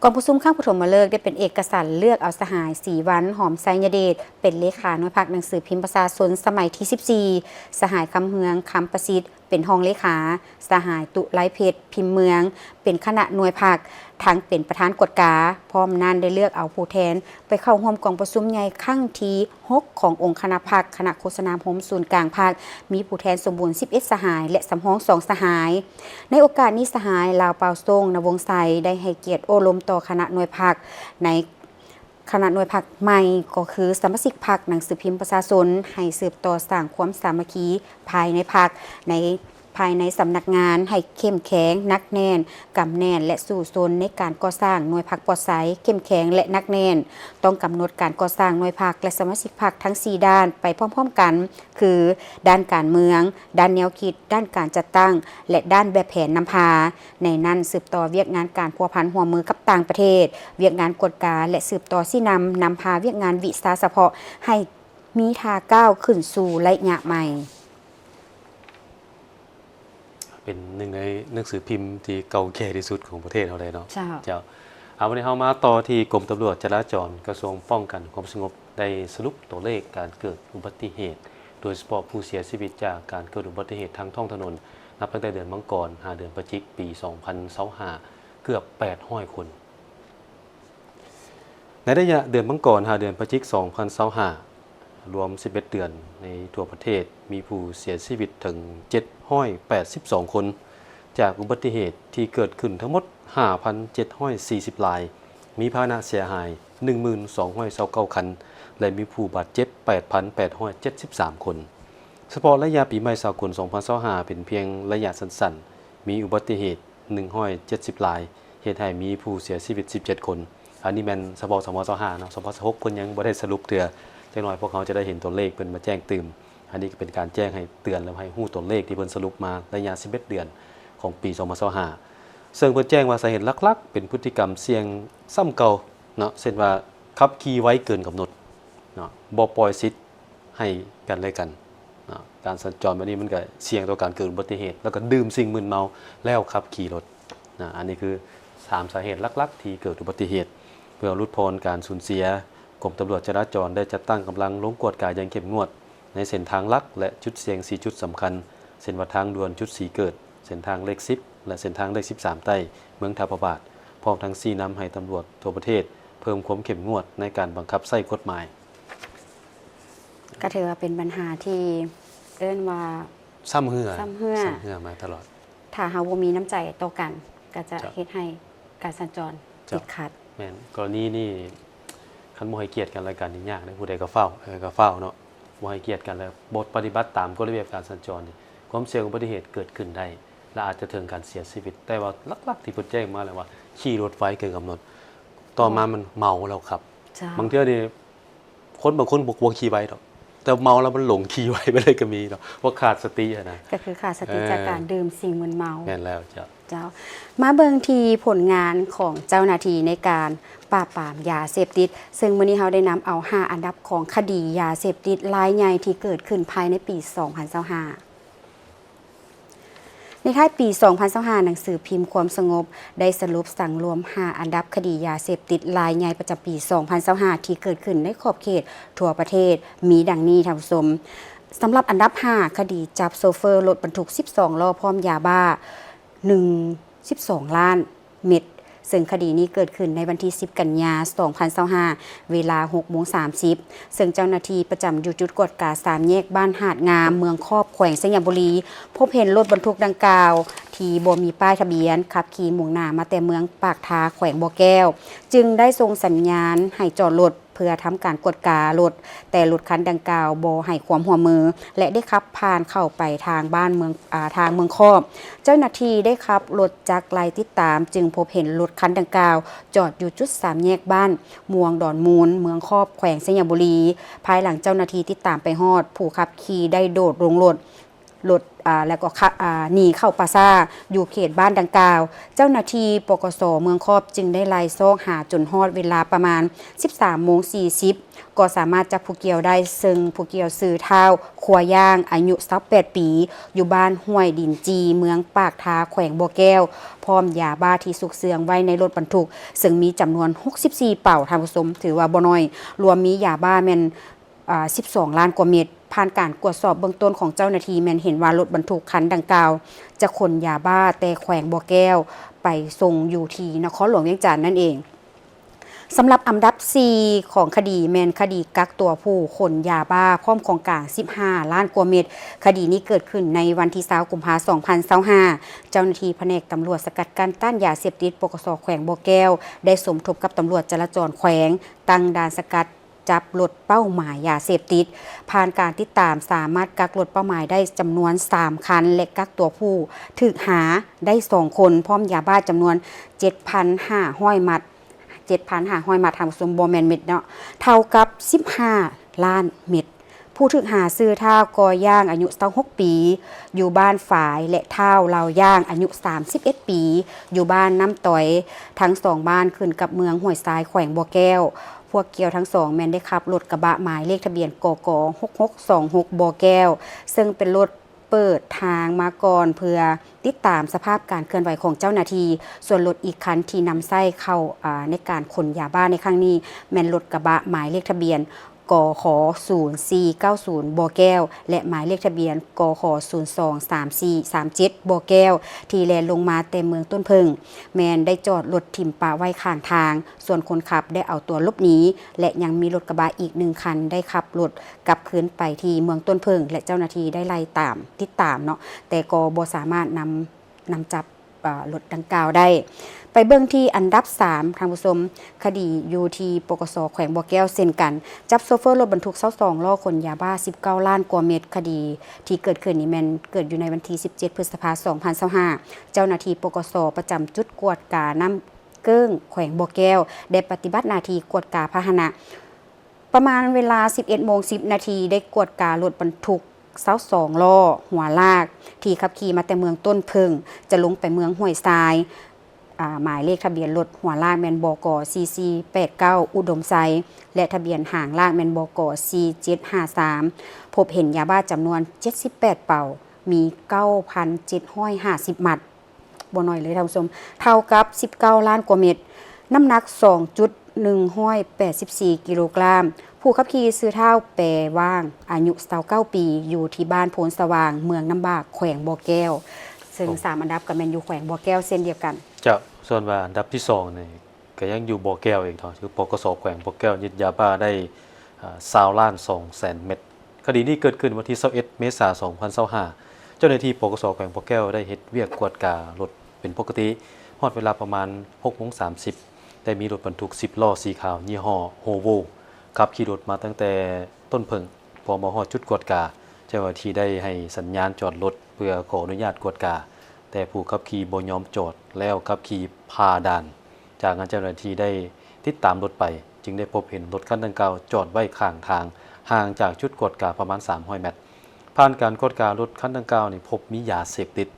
ກອງປະຊຸມຄັ້ງປະຖົມມະເລີກໄດ້ເປັນເອກະສັນເລືອກເອົາສະຫາຍ ສີວັນ ຫອມໄຊຍະເດດ ເປັນເລຂາໜ່ວຍພາກໜັງສືພິມປະຊາຊົນສະໄໝທີສິບສີ່, ສະຫາຍ ຄຳເຮືອງ ຄຳປະສິດ ເປັນຮອງເລຂາ, ສະຫາຍ ຕຸໄລເພັດ ພິມເມືອງ ເປັນຄະນະໜ່ວຍພັກ ທັງເປັນປະທານກວດກາ. ພ້ອມນັ້ນໄດ້ເລືອກເອົາຜູ້ແທນໄປເຂົ້າຮ່ວມກອງປະຊຸມໃຫຍ່ຄັ້ງທີຫົກ ຂອງອົງຄະນະພັກ, ຄະນະໂຄສະນາໂຮມສູນກາງພັກ, ມີຜູ້ແທນສົມບູນສິບເອັດສະຫາຍ ແລະ ສຳຮອງສອງສະຫາຍ. ໃນໂອກາດນີ້ ສະຫາຍ ລາວປາວໂຊງ ນະວົງໄຊ ໄດ້ໃຫ້ກຽດໂອ້ລົມຕໍ່ຄະນະໜ່ວຍພັກໃນ ຄະນະໜ່ວຍພັກໃໝ່ ກໍຄືສະມາຊິກພັກໜັງສືພິມປະຊາຊົນ ໃຫ້ສືບຕໍ່ສ້າງຄວາມສາມັກຄີພາຍໃນພັກ, ໃນ ພາຍໃນສຳນັກງານໃຫ້ເຂັ້ມແຂງ, ໜັກແໜ້ນ, ກຳແໜ້ນ ແລະ ສູ້ຊົນໃນການກໍ່ສ້າງໜ່ວຍພັກປອດໃສ, ເຂັ້ມແຂງ ແລະ ໜັກແໜ້ນ. ຕ້ອງກຳນົດການກໍ່ສ້າງໜ່ວຍພັກ ແລະ ສະມາຊິກພັກທັງສີ່ດ້ານໄປພ້ອມໆກັນ ຄື ດ້ານການເມືອງ, ດ້ານແນວຄິດ, ດ້ານການຈັດຕັ້ງ ແລະ ດ້ານແບບແຜນນຳພາ. ໃນນັ້ນສືບຕໍ່ວຽກງານການພົວພັນຮ່ວມມືກັບຕ່າງປະເທດ, ວຽກງານກວດກາ ແລະ ສືບຕໍ່ຊີ້ນຳ ນຳພາວຽກງານວິຊາສະເພາະໃຫ້ມີທ່າກ້າວຂຶ້ນສູ່ໄລຍະໃໝ່. ເປັນໜຶ່ງໃນໜັງສືພິມທີ່ເກົ່າແກ່ທີ່ສຸດຂອງປະເທດເຮົາເລີຍເນາະ. ເຈົ້າ. ເຈົ້າ. ເອົາ ວັນນີ້ເຮົາມາຕໍ່ທີ່ກົມຕຳຫຼວດຈະລາຈອນ ກະຊວງປ້ອງກັນຄວາມສະຫງົບ ໄດ້ສະຫຼຸບຕົວເລກການເກີດອຸບັດຕິເຫດ ໂດຍສະເພາະຜູ້ເສຍຊີວິດຈາກການເກີດອຸບັດຕິເຫດທາງທ້ອງຖະໜົນ ນັບຕັ້ງແຕ່ເດືອນມັງກອນ ຫາ ເດືອນພະຈິກ ປີສອງພັນຊາວຫ້າ ເກືອບແປດຮ້ອຍຄົນ. ໃນໄລຍະເດືອນມັງກອນ ຫາ ເດືອນພະຈິກ ສອງພັນຊາວຫ້າ ລວມສິບເອັດເດືອນ ໃນທົ່ວປະເທດ ມີຜູ້ເສຍຊີວິດເຖິງເຈັດຮ້ອຍແປດສິບສອງຄົນ ຈາກອຸບັດຕິເຫດທີ່ເກີດຂຶ້ນທັງໝົດ ຫ້າພັນເຈັດຮ້ອຍສີ່ສິບລາຍ, ມີພາຫະນະເສຍຫາຍ ໜຶ່ງໝື່ນສອງຮ້ອຍຊາວເກົ້າຄັນ ແລະ ມີຜູ້ບາດເຈັບ ແປດພັນແປດຮ້ອຍເຈັດສິບສາມຄົນ. ສະເພາະໄລຍະປີໃໝ່ສາກົນ ສອງພັນຊາວຫ້າ ເປັນພຽງໄລຍະສັ້ນໆ ມີອຸບັດຕິເຫດ ໜຶ່ງຮ້ອຍເຈັດສິບລາຍ, ເຮັດໃຫ້ມີຜູ້ເສຍຊີວິດສິບເຈັດຄົນ. ອັນນີ້ແມ່ນສະເພາະ ສອງພັນຊາວຫ້າ ເນາະ, ສອງພັນຊາວຫົກ ເພິ່ນຍັງບໍ່ໄດ້ສະຫຼຸບເທື່ອ. ຈັກໜ້ອຍພວກເຮົາຈະໄດ້ເຫັນຕົວເລກເພິ່ນມາແຈ້ງຕື່ມ. ອັນນີ້ກໍເປັນການແຈ້ງໃຫ້ເຕືອນ ແລະ ໃຫ້ຮູ້ຕົວເລກທີ່ເພິ່ນສະຫຼຸບມາໄລຍະສິບເອັດເດືອນຂອງປີສອງພັນຊາວຫ້າ ເຊິ່ງເພິ່ນແຈ້ງວ່າສາເຫດຫຼັກໆ ເປັນພຶດຕິກຳສ່ຽງຊ້ຳເກົ່າເນາະ, ເຊັ່ນວ່າຂັບຂີ່ໄວເກີນກຳນົດເນາະ, ບໍ່ປ່ອຍສິດ ໃຫ້ກັນແລະກັນເນາະ. ການສັນຈອນແບບນີ້ມັນກະສ່ຽງຕໍ່ການເກີດອຸບັດຕິເຫດ ແລ້ວກະດື່ມສິ່ງມຶນເມົາແລ້ວຂັບຂີ່ລົດນະ. ອັນນີ້ຄືສາມສາເຫດຫຼັກໆທີ່ເກີດອຸບັດຕິເຫດ. ເພື່ອຫຼຸດຜ່ອນການສູນເສຍ, ກົມຕຳຫຼວດຈະລາຈອນໄດ້ຈັດຕັ້ງກຳລັງລົງກວດກາຢ່າງເຂັ້ມງວດ ໃນເສັ້ນທາງຫຼັກ ແລະ ຈຸດສ່ຽງສີ່ຈຸດສຳຄັນ ເຊັ່ນວ່າທາງດ່ວນຈຸດສີເກີດ, ເສັ້ນທາງເລກສິບ ແລະ ເສັ້ນທາງເລກສິບສາມໃຕ້ ເມືອງທ່າພະບາດ, ພ້ອມທັງຊີ້ນຳໃຫ້ຕຳຫຼວດທົ່ວປະເທດເພີ່ມຄວາມເຂັ້ມງວດໃນການບັງຄັບໃຊ້ກົດໝາຍ. ກໍຖືວ່າເປັນບັນຫາທີ່ເອີ້ນວ່າຊ້ຳເຮື້ອ, ຊ້ຳເຮື້ອ, ຊ້ຳເຮື້ອມາຕະຫຼອດ. ຖ້າເຮົາບໍ່ມີນ້ຳໃຈຕໍ່ກັນ ກໍຈະເຮັດໃຫ້ການສັນຈອນຕິດຂັດ. ແມ່ນ, ກໍລະນີນີ້ ຄັນບໍ່ໃຫ້ກຽດກັນແລະກັນນີ້ຍາກເດ້, ຜູ້ໃດກໍຟ້າວ, ເອີ ກໍຟ້າວເນາະ, ບໍ່ໃຫ້ກຽດກັນແລ້ວບໍ່ປະຕິບັດຕາມກົດລະບຽບການສັນຈອນນີ້ ຄວາມສ່ຽງອຸບັດຕິເຫດເກີດຂຶ້ນໄດ້ ແລະ ອາດຈະເຖິງການເສຍຊີວິດ. ແຕ່ວ່າຫຼັກໆທີ່ເພິ່ນແຈ້ງມາແລ້ວວ່າ ຂີ່ລົດໄວເກີນກຳນົດ, ຕໍ່ມາມັນເມົາແລ້ວຂັບ. ບາງເທື່ອນີ້ ຄົນບາງຄົນບໍ່ ບໍ່ຂີ່ໄວດອກ, ແຕ່ເມົາແລ້ວມັນຫຼົງຂີ່ໄວໄປເລີຍກໍມີເນາະ, ວ່າຂາດສະຕິຫັ້ນນະ. ກໍຄືຂາດສະຕິ ເອີ ຈາກການດື່ມສິ່ງມຶນເມົາ. ແມ່ນແລ້ວເຈົ້າ. ມາເບິ່ງທີ່ຜົນງານຂອງເຈົ້າໜ້າທີ່ໃນການປາບປາມຢາເສບຕິດ, ເຊິ່ງມື້ນີ້ເຮົາໄດ້ນຳເອົາຫ້າອັນດັບຂອງຄະດີຢາເສບຕິດລາຍໃຫຍ່ທີ່ເກີດຂຶ້ນພາຍໃນປີສອງພັນຊາວຫ້າ. ໃນທ້າຍປີສອງພັນຊາວຫ້າ ໜັງສືພິມຄວາມສະຫງົບໄດ້ສະຫຼຸບສັງລວມຫ້າອັນດັບຄະດີຢາເສບຕິດລາຍໃຫຍ່ປະຈຳປີສອງພັນຊາວຫ້າ ທີ່ເກີດຂຶ້ນໃນຂອບເຂດທົ່ວປະເທດ ມີດັ່ງນີ້ທ່ານຜູ້ຊົມ. ສຳລັບອັນດັບຫ້າ ຄະດີຈັບໂຊເຟີລົດບັນທຸກສິບສອງລໍ້ພ້ອມຢາບ້າ ໜຶ່ງ ສິບສອງລ້ານເມັດ, ເຊິ່ງຄະດີນີ້ເກີດຂຶ້ນໃນວັນທີສິບ ກັນຍາ ສອງພັນຊາວຫ້າ ເວລາຫົກໂມງສາມສິບ ເຊິ່ງເຈົ້າໜ້າທີ່ປະຈຳຢູ່ຈຸດກວດກາສາມແຍກບ້ານຫາດງາມ ເມືອງຂອບ ແຂວງໄຊຍະບູລີ ພົບເຫັນລົດບັນທຸກດັ່ງກ່າວທີ່ບໍ່ມີປ້າຍທະບຽນ ຂັບຂີ່ມຸ່ງໜ້າມາແຕ່ເມືອງປາກທາ ແຂວງບໍ່ແກ້ວ ຈຶ່ງໄດ້ສົ່ງສັນຍານໃຫ້ຈອດລົດ ເພື່ອທຳການກວດກາລົດ, ແຕ່ລົດຄັນດັ່ງກ່າວບໍ່ໃຫ້ຄວາມຮ່ວມມື ແລະ ໄດ້ຂັບຜ່ານເຂົ້າໄປທາງບ້ານເມືອງ ອາ ທາງເມືອງຂອບ. ເຈົ້າໜ້າທີ່ໄດ້ຂັບລົດຈັກໄລ່ຕິດຕາມ ຈຶ່ງພົບເຫັນລົດຄັນດັ່ງກ່າວຈອດຢູ່ຈຸດສາມແຍກບ້ານມ່ວງດອນມູນ ເມືອງຂອບ ແຂວງໄຊຍະບູລີ. ພາຍຫຼັງເຈົ້າໜ້າທີ່ຕິດຕາມໄປຮອດ, ຜູ້ຂັບຂີ່ໄດ້ໂດດລົງລົດ ລົດ ອາ ແລ້ວກໍຂະ ອາ ໜີເຂົ້າປ່າຊ້າຢູ່ເຂດບ້ານດັ່ງກ່າວ. ເຈົ້າໜ້າທີ່ ປກສ ເມືອງຂອບ ຈຶ່ງໄດ້ໄລ່ຊອກຫາຈົນຮອດເວລາປະມານສິບສາມໂມງສີ່ສິບ ກໍສາມາດຈັບຜູ້ກ່ຽວໄດ້, ເຊິ່ງຜູ້ກ່ຽວຊື່ ທ້າວ ຄົວຍ່າງ ອາຍຸຊາວແປດປີ ຢູ່ບ້ານຫ້ວຍດິນຈີ່ ເມືອງປາກທາ ແຂວງບໍ່ແກ້ວ ພ້ອມຢາບ້າທີ່ຊຸກເຊື່ອງໄວ້ໃນລົດບັນທຸກ ເຊິ່ງມີຈຳນວນຫົກສິບສີ່ເປົາ, ທ່ານຜູ້ຊົມ, ຖືວ່າບໍ່ໜ້ອຍ, ລວມມີຢາບ້າແມ່ນ ອາ ສິບສອງລ້ານກວ່າເມັດ. ຜ່ານການກວດສອບເບື້ອງຕົ້ນຂອງເຈົ້າໜ້າທີ່ແມ່ນເຫັນວ່າລົດບັນທຸກຄັນດັ່ງກ່າວຈະຂົນຢາບ້າແຕ່ແຂວງບໍ່ແກ້ວໄປສົ່ງຢູ່ທີ່ນະຄອນຫຼວງວຽງຈັນນັ້ນເອງ. ສຳລັບອັນດັບສີ່ຂອງຄະດີແມ່ນຄະດີກັກຕົວຜູ້ຂົນຢາບ້າພ້ອມຂອງກາງສິບຫ້າລ້ານກວ່າເມັດ. ຄະດີນີ້ເກີດຂຶ້ນໃນວັນທີຊາວ ກຸມພາ ສອງພັນຊາວຫ້າ ເຈົ້າໜ້າທີ່ພະແນກຕຳຫຼວດສະກັດກັ້ນຕ້ານຢາເສບຕິດ ປກສ ແຂວງບໍ່ແກ້ວ ໄດ້ສົມທົບກັບຕຳຫຼວດຈະລາຈອນແຂວງ ຕັ້ງດ່ານສະກັດ ຈັບລົດເປົ້າໝາຍຢາເສບຕິດ. ຜ່ານການຕິດຕາມ ສາມາດກັກລົດເປົ້າໝາຍໄດ້ຈຳນວນສາມຄັນ ແລະ ກັກຕົວຜູ້ຖືກຫາໄດ້ສອງຄົນ ພ້ອມຢາບ້າຈຳນວນເຈັດພັນຫ້າຮ້ອຍມັດ, ເຈັດພັນຫ້າຮ້ອຍມັດ ທ່ານຜູ້ຊົມ, ບໍ່ແມ່ນເມັດເນາະ, ເທົ່າກັບສິບຫ້າລ້ານເມັດ. ຜູ້ຖືກຫາຊື່ ທ້າວ ກໍຍ່າງ ອາຍຸຊາວຫົກປີ ຢູ່ບ້ານຝາຍ ແລະ ທ້າວ ລາວຍ່າງ ອາຍຸສາມສິບເອັດປີ ຢູ່ບ້ານນ້ຳຕອຍ, ທັງສອງບ້ານຂຶ້ນກັບເມືອງຫ້ວຍຊາຍ ແຂວງບໍ່ແກ້ວ. ພວກກ່ຽວທັງສອງແມ່ນໄດ້ຂັບລົດກະບະໝາຍເລກທະບຽນ ກກ ຫົກຫົກສອງຫົກ ບໍ່ແກ້ວ ເຊິ່ງເປັນລົດເປີດທາງມາກ່ອນ ເພື່ອຕິດຕາມສະພາບການເຄື່ອນໄຫວຂອງເຈົ້າໜ້າທີ່. ສ່ວນລົດອີກຄັນທີ່ນຳໃຊ້ເຂົ້າ ອາ ໃນການຂົນຢາບ້າໃນຄັ້ງນີ້ ແມ່ນລົດກະບະໝາຍເລກທະບຽນ ກຂ ສູນສີ່ເກົ້າສູນ ບໍ່ແກ້ວ ແລະ ໝາຍເລກທະບຽນ ກຂ ສູນສອງສາມສີ່ສາມເຈັດ ບໍ່ແກ້ວ ທີ່ແລ່ນລົງມາແຕ່ເມືອງຕົ້ນເຜິ້ງ ແມ່ນໄດ້ຈອດລົດຖິ້ມປະໄວ້ຂ້າງທາງ. ສ່ວນຄົນຂັບໄດ້ເອົາຕົວຫຼົບໜີ ແລະ ຍັງມີລົດກະບະອີກໜຶ່ງຄັນໄດ້ຂັບລົດກັບຄືນໄປທີ່ເມືອງຕົ້ນເຜິ້ງ ແລະ ເຈົ້າໜ້າທີ່ໄດ້ໄລ່ຕາມ ຕິດຕາມເນາະ ແຕ່ກໍບໍ່ສາມາດນຳ ນຳຈັບ ເອີ ລົດດັ່ງກ່າວໄດ້. ໄປເບິ່ງທີ່ອັນດັບສາມ ທ່ານຜູ້ຊົມ, ຄະດີຢູ່ທີ່ ປກສ ແຂວງບໍ່ແກ້ວເຊັ່ນກັນ, ຈັບໂຊເຟີລົດບັນທຸກຊາວສອງລໍ້ຂົນຢາບ້າສິບເກົ້າລ້ານກວ່າເມັດ. ຄະດີທີ່ເກີດຂຶ້ນນີ້ແມ່ນເກີດຢູ່ໃນວັນທີສິບເຈັດ ພຶດສະພາ ສອງພັນຊາວຫ້າ. ເຈົ້າໜ້າທີ່ ປກສ ປະຈຳຈຸດກວດການ້ຳເກິ່ງ ແຂວງບໍ່ແກ້ວ ໄດ້ປະຕິບັດໜ້າທີ່ກວດກາພາຫະນະ. ປະມານເວລາສິບເອັດໂມງສິບນາທີ ໄດ້ກວດກາລົດບັນທຸກຊາວສອງລໍ້ຫົວລາກ ທີ່ຂັບຂີ່ມາແຕ່ເມືອງຕົ້ນເຜິ້ງ ຈະລົງໄປເມືອງຫ້ວຍຊາຍ. ອາ ໝາຍເລກທະບຽນລົດຫົວລາກແມ່ນ ບກ ສີ່ສີ່ແປດເກົ້າ ອຸດົມໄຊ ແລະ ທະບຽນຫາງລາກແມ່ນ ບກ ສີ່ເຈັດຫ້າສາມ. ພົບເຫັນຢາບ້າຈຳນວນເຈັດສິບແປດເປົາ, ມີເກົ້າພັນເຈັດຮ້ອຍຫ້າສິບມັດ. ບໍ່ໜ້ອຍເລີຍທ່ານຜູ້ຊົມ, ເທົ່າກັບສິບເກົ້າລ້ານກວ່າເມັດ, ນ້ຳໜັກສອງຈຸດໜຶ່ງຮ້ອຍແປດສິບສີ່ກິໂລກຣາມ. ຜູ້ຂັບຂີ່ຊື່ທ້າວ ແປຫວ່າງ ອາຍຸຊາວເກົ້າປີ ຢູ່ທີ່ບ້ານໂພນສະຫວ່າງ ເມືອງນ້ຳບາກ ແຂວງບໍ່ແກ້ວ. ເຊິ່ງ ໂອ້ ສາມອັນດັບກໍແມ່ນຢູ່ແຂວງບໍ່ແກ້ວເຊັ່ນດຽວກັນ. ເຈົ້າ, ສ່ວນວ່າອັນດັບທີສອງນີ້ ກໍຍັງຢູ່ບໍ່ແກ້ວອີກເນາະ, ຄື ປກສ ແຂວງບໍ່ແກ້ວຍຶດຢາບ້າໄດ້ ອາ ຊາວລ້ານສອງແສນເມັດ. ຄະດີນີ້ເກີດຂຶ້ນວັນທີຊາວເອັດ ເມສາ ສອງພັນຊາວຫ້າ. ເຈົ້າໜ້າທີ່ ປກສ ແຂວງບໍ່ແກ້ວ ໄດ້ເຮັດວຽກກວດກາລົດເປັນປົກກະຕິ. ຮອດເວລາປະມານຫົກໂມງສາມສິບ ໄດ້ມີລົດບັນທຸກສິບລໍ້ສີຂາວ ຍີ່ຫໍ້ ໂຮໂວ ຂັບຂີ່ລົດມາຕັ້ງແຕ່ຕົ້ນເຜິ້ງ. ພໍມາຮອດຈຸດກວດກາ, ເຈົ້າໜ້າທີ່ໄດ້ໃຫ້ສັນຍານຈອດລົດເພື່ອຂໍອະນຸຍາດກວດກາ, ແຕ່ຜູ້ຂັບຂີ່ບໍ່ຍອມຈອດ ແລ້ວຂັບຂີ່ຜ່າດ່ານ. ຈາກນັ້ນເຈົ້າໜ້າທີ່ໄດ້ຕິດຕາມລົດໄປ, ຈຶ່ງໄດ້ພົບເຫັນລົດຄັນດັ່ງກ່າວຈອດໄວ້ຂ້າງທາງ, ຫ່າງຈາກຈຸດກວດກາປະມານສາມຮ້ອຍແມັດ. ຜ່ານການກວດກາລົດຄັນດັ່ງກ່າວນີ້ ພົບມີຢາເສບຕິດ.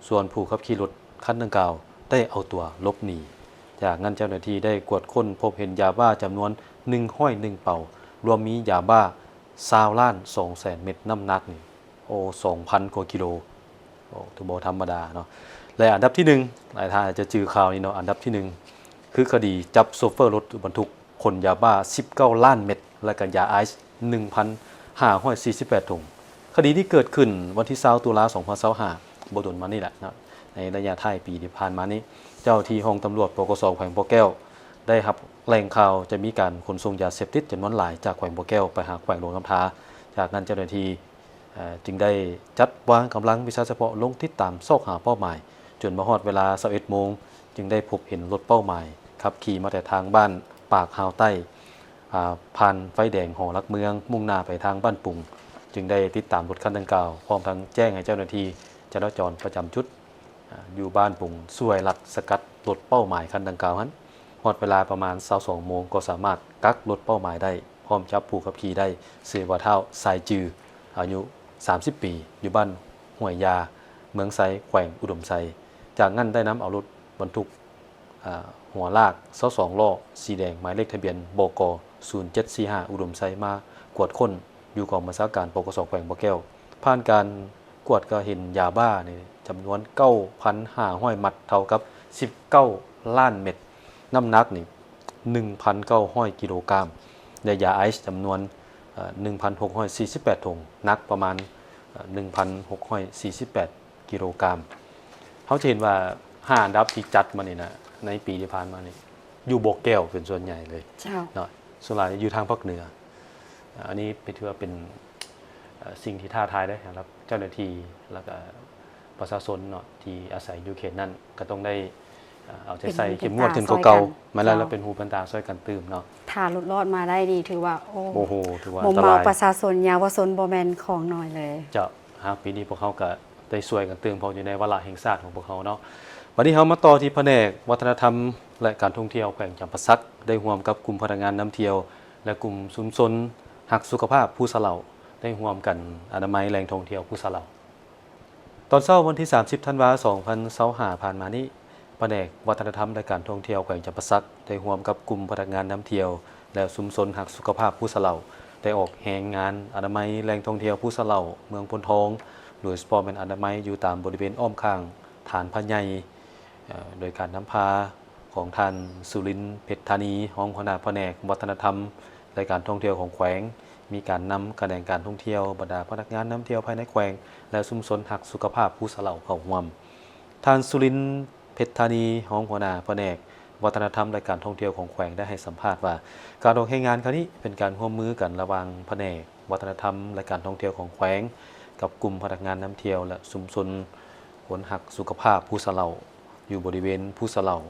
ສ່ວນຜູ້ຂັບຂີ່ລົດ ຄັນດັ່ງກ່າວໄດ້ເອົາຕົວຫຼົບໜີ. ຈາກນັ້ນເຈົ້າໜ້າທີ່ໄດ້ກວດຄົ້ນພົບເຫັນຢາບ້າຈຳນວນໜຶ່ງຮ້ອຍໜຶ່ງເປົາ, ລວມມີຢາບ້າຊາວລ້ານສອງແສນເມັດ, ນ້ຳໜັກນີ້ ໂອ້ ສອງພັນກວ່າກິໂລ, ໂອ້ ຖືບໍ່ທຳມະດາເນາະ. ແລະ ອັນດັບທີໜຶ່ງ ຫຼາຍທ່ານອາດຈະຈື່ຂ່າວນີ້ເນາະ, ອັນດັບທີໜຶ່ງ ຄືຄະດີຈັບໂຊເຟີລົດບັນທຸກຂົນຢາບ້າສິບເກົ້າລ້ານເມັດ ແລະ ກະຢາໄອສ໌ໜຶ່ງພັນຫ້າຮ້ອຍສີ່ສິບແປດຖົງ. ຄະດີນີ້ເກີດຂຶ້ນວັນທີຊາວ ຕຸລາ ສອງພັນຊາວຫ້າ ບໍ່ດົນມານີ້ແຫຼະເນາະ. ໃນໄລຍະທ້າຍປີທີ່ຜ່ານມານີ້ ເຈົ້າທີ່ຫ້ອງຕຳຫຼວດ ປກສ ແຂວງບໍ່ແກ້ວ ໄດ້ຮັບແຫຼ່ງຂ່າວຈະມີການຂົນສົ່ງຢາເສບຕິດຈຳນວນຫຼາຍຈາກແຂວງບໍ່ແກ້ວໄປຫາແຂວງຫຼວງນ້ຳທາ. ຈາກນັ້ນເຈົ້າໜ້າທີ່ ເອີ ຈຶ່ງໄດ້ຈັດວາງກຳລັງວິຊາສະເພາະລົງຕິດຕາມຊອກຫາເປົ້າໝາຍ, ຈົນມາຮອດເວລາຊາວເອັດໂມງ ຈຶ່ງໄດ້ພົບເຫັນລົດເປົ້າໝາຍຂັບຂີ່ມາແຕ່ທາງບ້ານປາກຮາວໃຕ້ ອາ ຜ່ານໄຟແດງຫໍຫຼັກເມືອງ ມຸ່ງໜ້າໄປທາງບ້ານປຸງ, ຈຶ່ງໄດ້ຕິດຕາມລົດຄັນດັ່ງກ່າວ ພ້ອມທັງແຈ້ງໃຫ້ເຈົ້າໜ້າທີ່ຈະລາຈອນປະຈຳຈຸດ ອາ ຢູ່ບ້ານປຸງ ຊ່ວຍລັດສະກັດລົດເປົ້າໝາຍຄັນດັ່ງກ່າວຫັ້ນ. ຮອດເວລາປະມານຊາວສອງໂມງ ກໍສາມາດກັກລົດເປົ້າໝາຍໄດ້ ພ້ອມຈັບຜູ້ຂັບຂີ່ໄດ້ ຊື່ວ່າທ້າວ ສາຍຈື່ ອາຍຸສາມສິບປີ ຢູ່ບ້ານຫ້ວຍຢາ ເມືອງໄຊ ແຂວງອຸດົມໄຊ. ຈາກນັ້ນໄດ້ນຳເອົາລົດບັນທຸກ ອາ ຫົວລາກຊາວສອງລໍ້ສີແດງ ໝາຍເລກທະບຽນ ບກ ສູນເຈັດສີ່ຫ້າ ອຸດົມໄຊ ມາກວດຄົ້ນຢູ່ກອງບັນຊາການ ປກສ ແຂວງບໍ່ແກ້ວ. ຜ່ານການກວດກໍເຫັນຢາບ້ານີ້ຈຳນວນເກົ້າພັນຫ້າຮ້ອຍມັດ ເທົ່າກັບສິບເກົ້າລ້ານເມັດ, ນ້ຳໜັກນີ້ໜຶ່ງພັນເກົ້າຮ້ອຍກິໂລກຣາມ ແລະ ຢາໄອສ໌ຈຳນວນ ເອີ ໜຶ່ງພັນຫົກຮ້ອຍສີ່ສິບແປດຖົງ ໜັກປະມານ ເອີ ໜຶ່ງພັນຫົກຮ້ອຍສີ່ສິບແປດກິໂລກຣາມ. ເຮົາຈະເຫັນວ່າຫ້າອັນດັບທີ່ຈັດມານີ້ນະ ໃນປີທີ່ຜ່ານມານີ້ ຢູ່ບໍ່ແກ້ວເປັນສ່ວນໃຫຍ່ເລີຍ ເຈົ້າ ເນາະ, ສ່ວນຫຼາຍຢູ່ທາງພາກເໜືອ. ອັນນີ້ເປັນ ຖືວ່າເປັນ ເອີ ສິ່ງທີ່ທ້າທາຍເດ້ສຳລັບເຈົ້າໜ້າທີ່ ແລ້ວກະປະຊາຊົນເນາະ ທີ່ອາໄສຢູ່ເຂດນັ້ນ ກໍຕ້ອງໄດ້ ເອີ ເອົາໃຈໃສ່ ເປັນຫູເປັນຕາ ເຂັ້ມງວດຂຶ້ນກວ່າເກົ່າ. ແມ່ນແລ້ວ ເຈົ້າ ແລ້ວເປັນຫູເປັນຕາຊ່ວຍກັນຕື່ມເນາະ. ຖ້າຫຼຸດລອດມາໄດ້ນີ້ ຖືວ່າ ໂອ້ ໂອ້ໂຫ ຖືວ່າອັນຕະລາຍ. ໝູ່ເມົາປະຊາຊົນ ເຍົາວະຊົນບໍ່ແມ່ນຂອງໜ້ອຍເລີຍ. ເຈົ້າ. ຫາກປີນີ້ພວກເຮົາກໍໄດ້ຊ່ວຍກັນຕື່ມ ເພາະຢູ່ໃນວາລະແຫ່ງຊາດຂອງພວກເຮົາເນາະ. ບັດນີ້ເຮົາມາຕໍ່ທີ່ພະແນກວັດທະນະທຳ ແລະ ການທ່ອງທ່ຽວແຂວງຈຳປາສັກ ໄດ້ຮ່ວມກັບກຸ່ມພະນັກງານນຳທ່ຽວ ແລະ ກຸ່ມຊຸມຊົນຮັກສຸຂະພາບພູສະເຫຼົາ ໄດ້ຮ່ວມກັນອະນາໄມແຫຼ່ງທ່ອງທ່ຽວພູສະເຫຼົາ. ຕອນເຊົ້າວັນທີສາມສິບ ທັນວາ ສອງພັນຊາວຫ້າ ຜ່ານມານີ້, ພະແນກວັດທະນະທຳ ແລະ ການທ່ອງທ່ຽວແຂວງຈຳປາສັກ ໄດ້ຮ່ວມກັບກຸ່ມພະນັກງານນຳທ່ຽວ ແລະ ຊຸມຊົນຮັກສຸຂະພາບພູສະເຫຼົາ ໄດ້ອອກແຮງງານອະນາໄມແຫຼ່ງທ່ອງທ່ຽວພູສະເຫຼົາ ເມືອງໂພນທອງ, ໂດຍສະເພາະແມ່ນອະນາໄມຢູ່ຕາມບໍລິເວນອ້ອມຂ້າງຖານພະໃຫຍ່ ເອີ ໂດຍການນຳພາຂອງທ່ານ ສຸລິນ ເພັດທານີ ຮອງຫົວໜ້າພະແນກວັດທະນະທຳ ແລະ ການທ່ອງທ່ຽວຂອງແຂວງ, ມີການນຳຂະແໜງການທ່ອງທ່ຽວ, ບັນດາພະນັກງານນຳທ່ຽວພາຍໃນແຂວງ ແລະ ຊຸມຊົນຮັກສຸຂະພາບພູສະເຫຼົາເຂົ້າຮ່ວມ. ທ່ານ ສຸລິນ ເພັດທານີ ຮອງຫົວໜ້າພະແນກວັດທະນະທຳ ແລະ ການທ່ອງທ່ຽວຂອງແຂວງ ໄດ້ໃຫ້ສຳພາດວ່າ ການອອກແຮງງານຄັ້ງນີ້ເປັນການຮ່ວມມືກັນລະຫວ່າງພະແນກວັດທະນະທຳ ແລະ ການທ່ອງທ່ຽວຂອງແຂວງ ກັບກຸ່ມພະນັກງານນຳທ່ຽວ ແລະ ຊຸມຊົນຄົນຮັກສຸຂະພາບພູສະເຫຼົາ ຢູ່ບໍລິເວນພູສະເຫຼົາ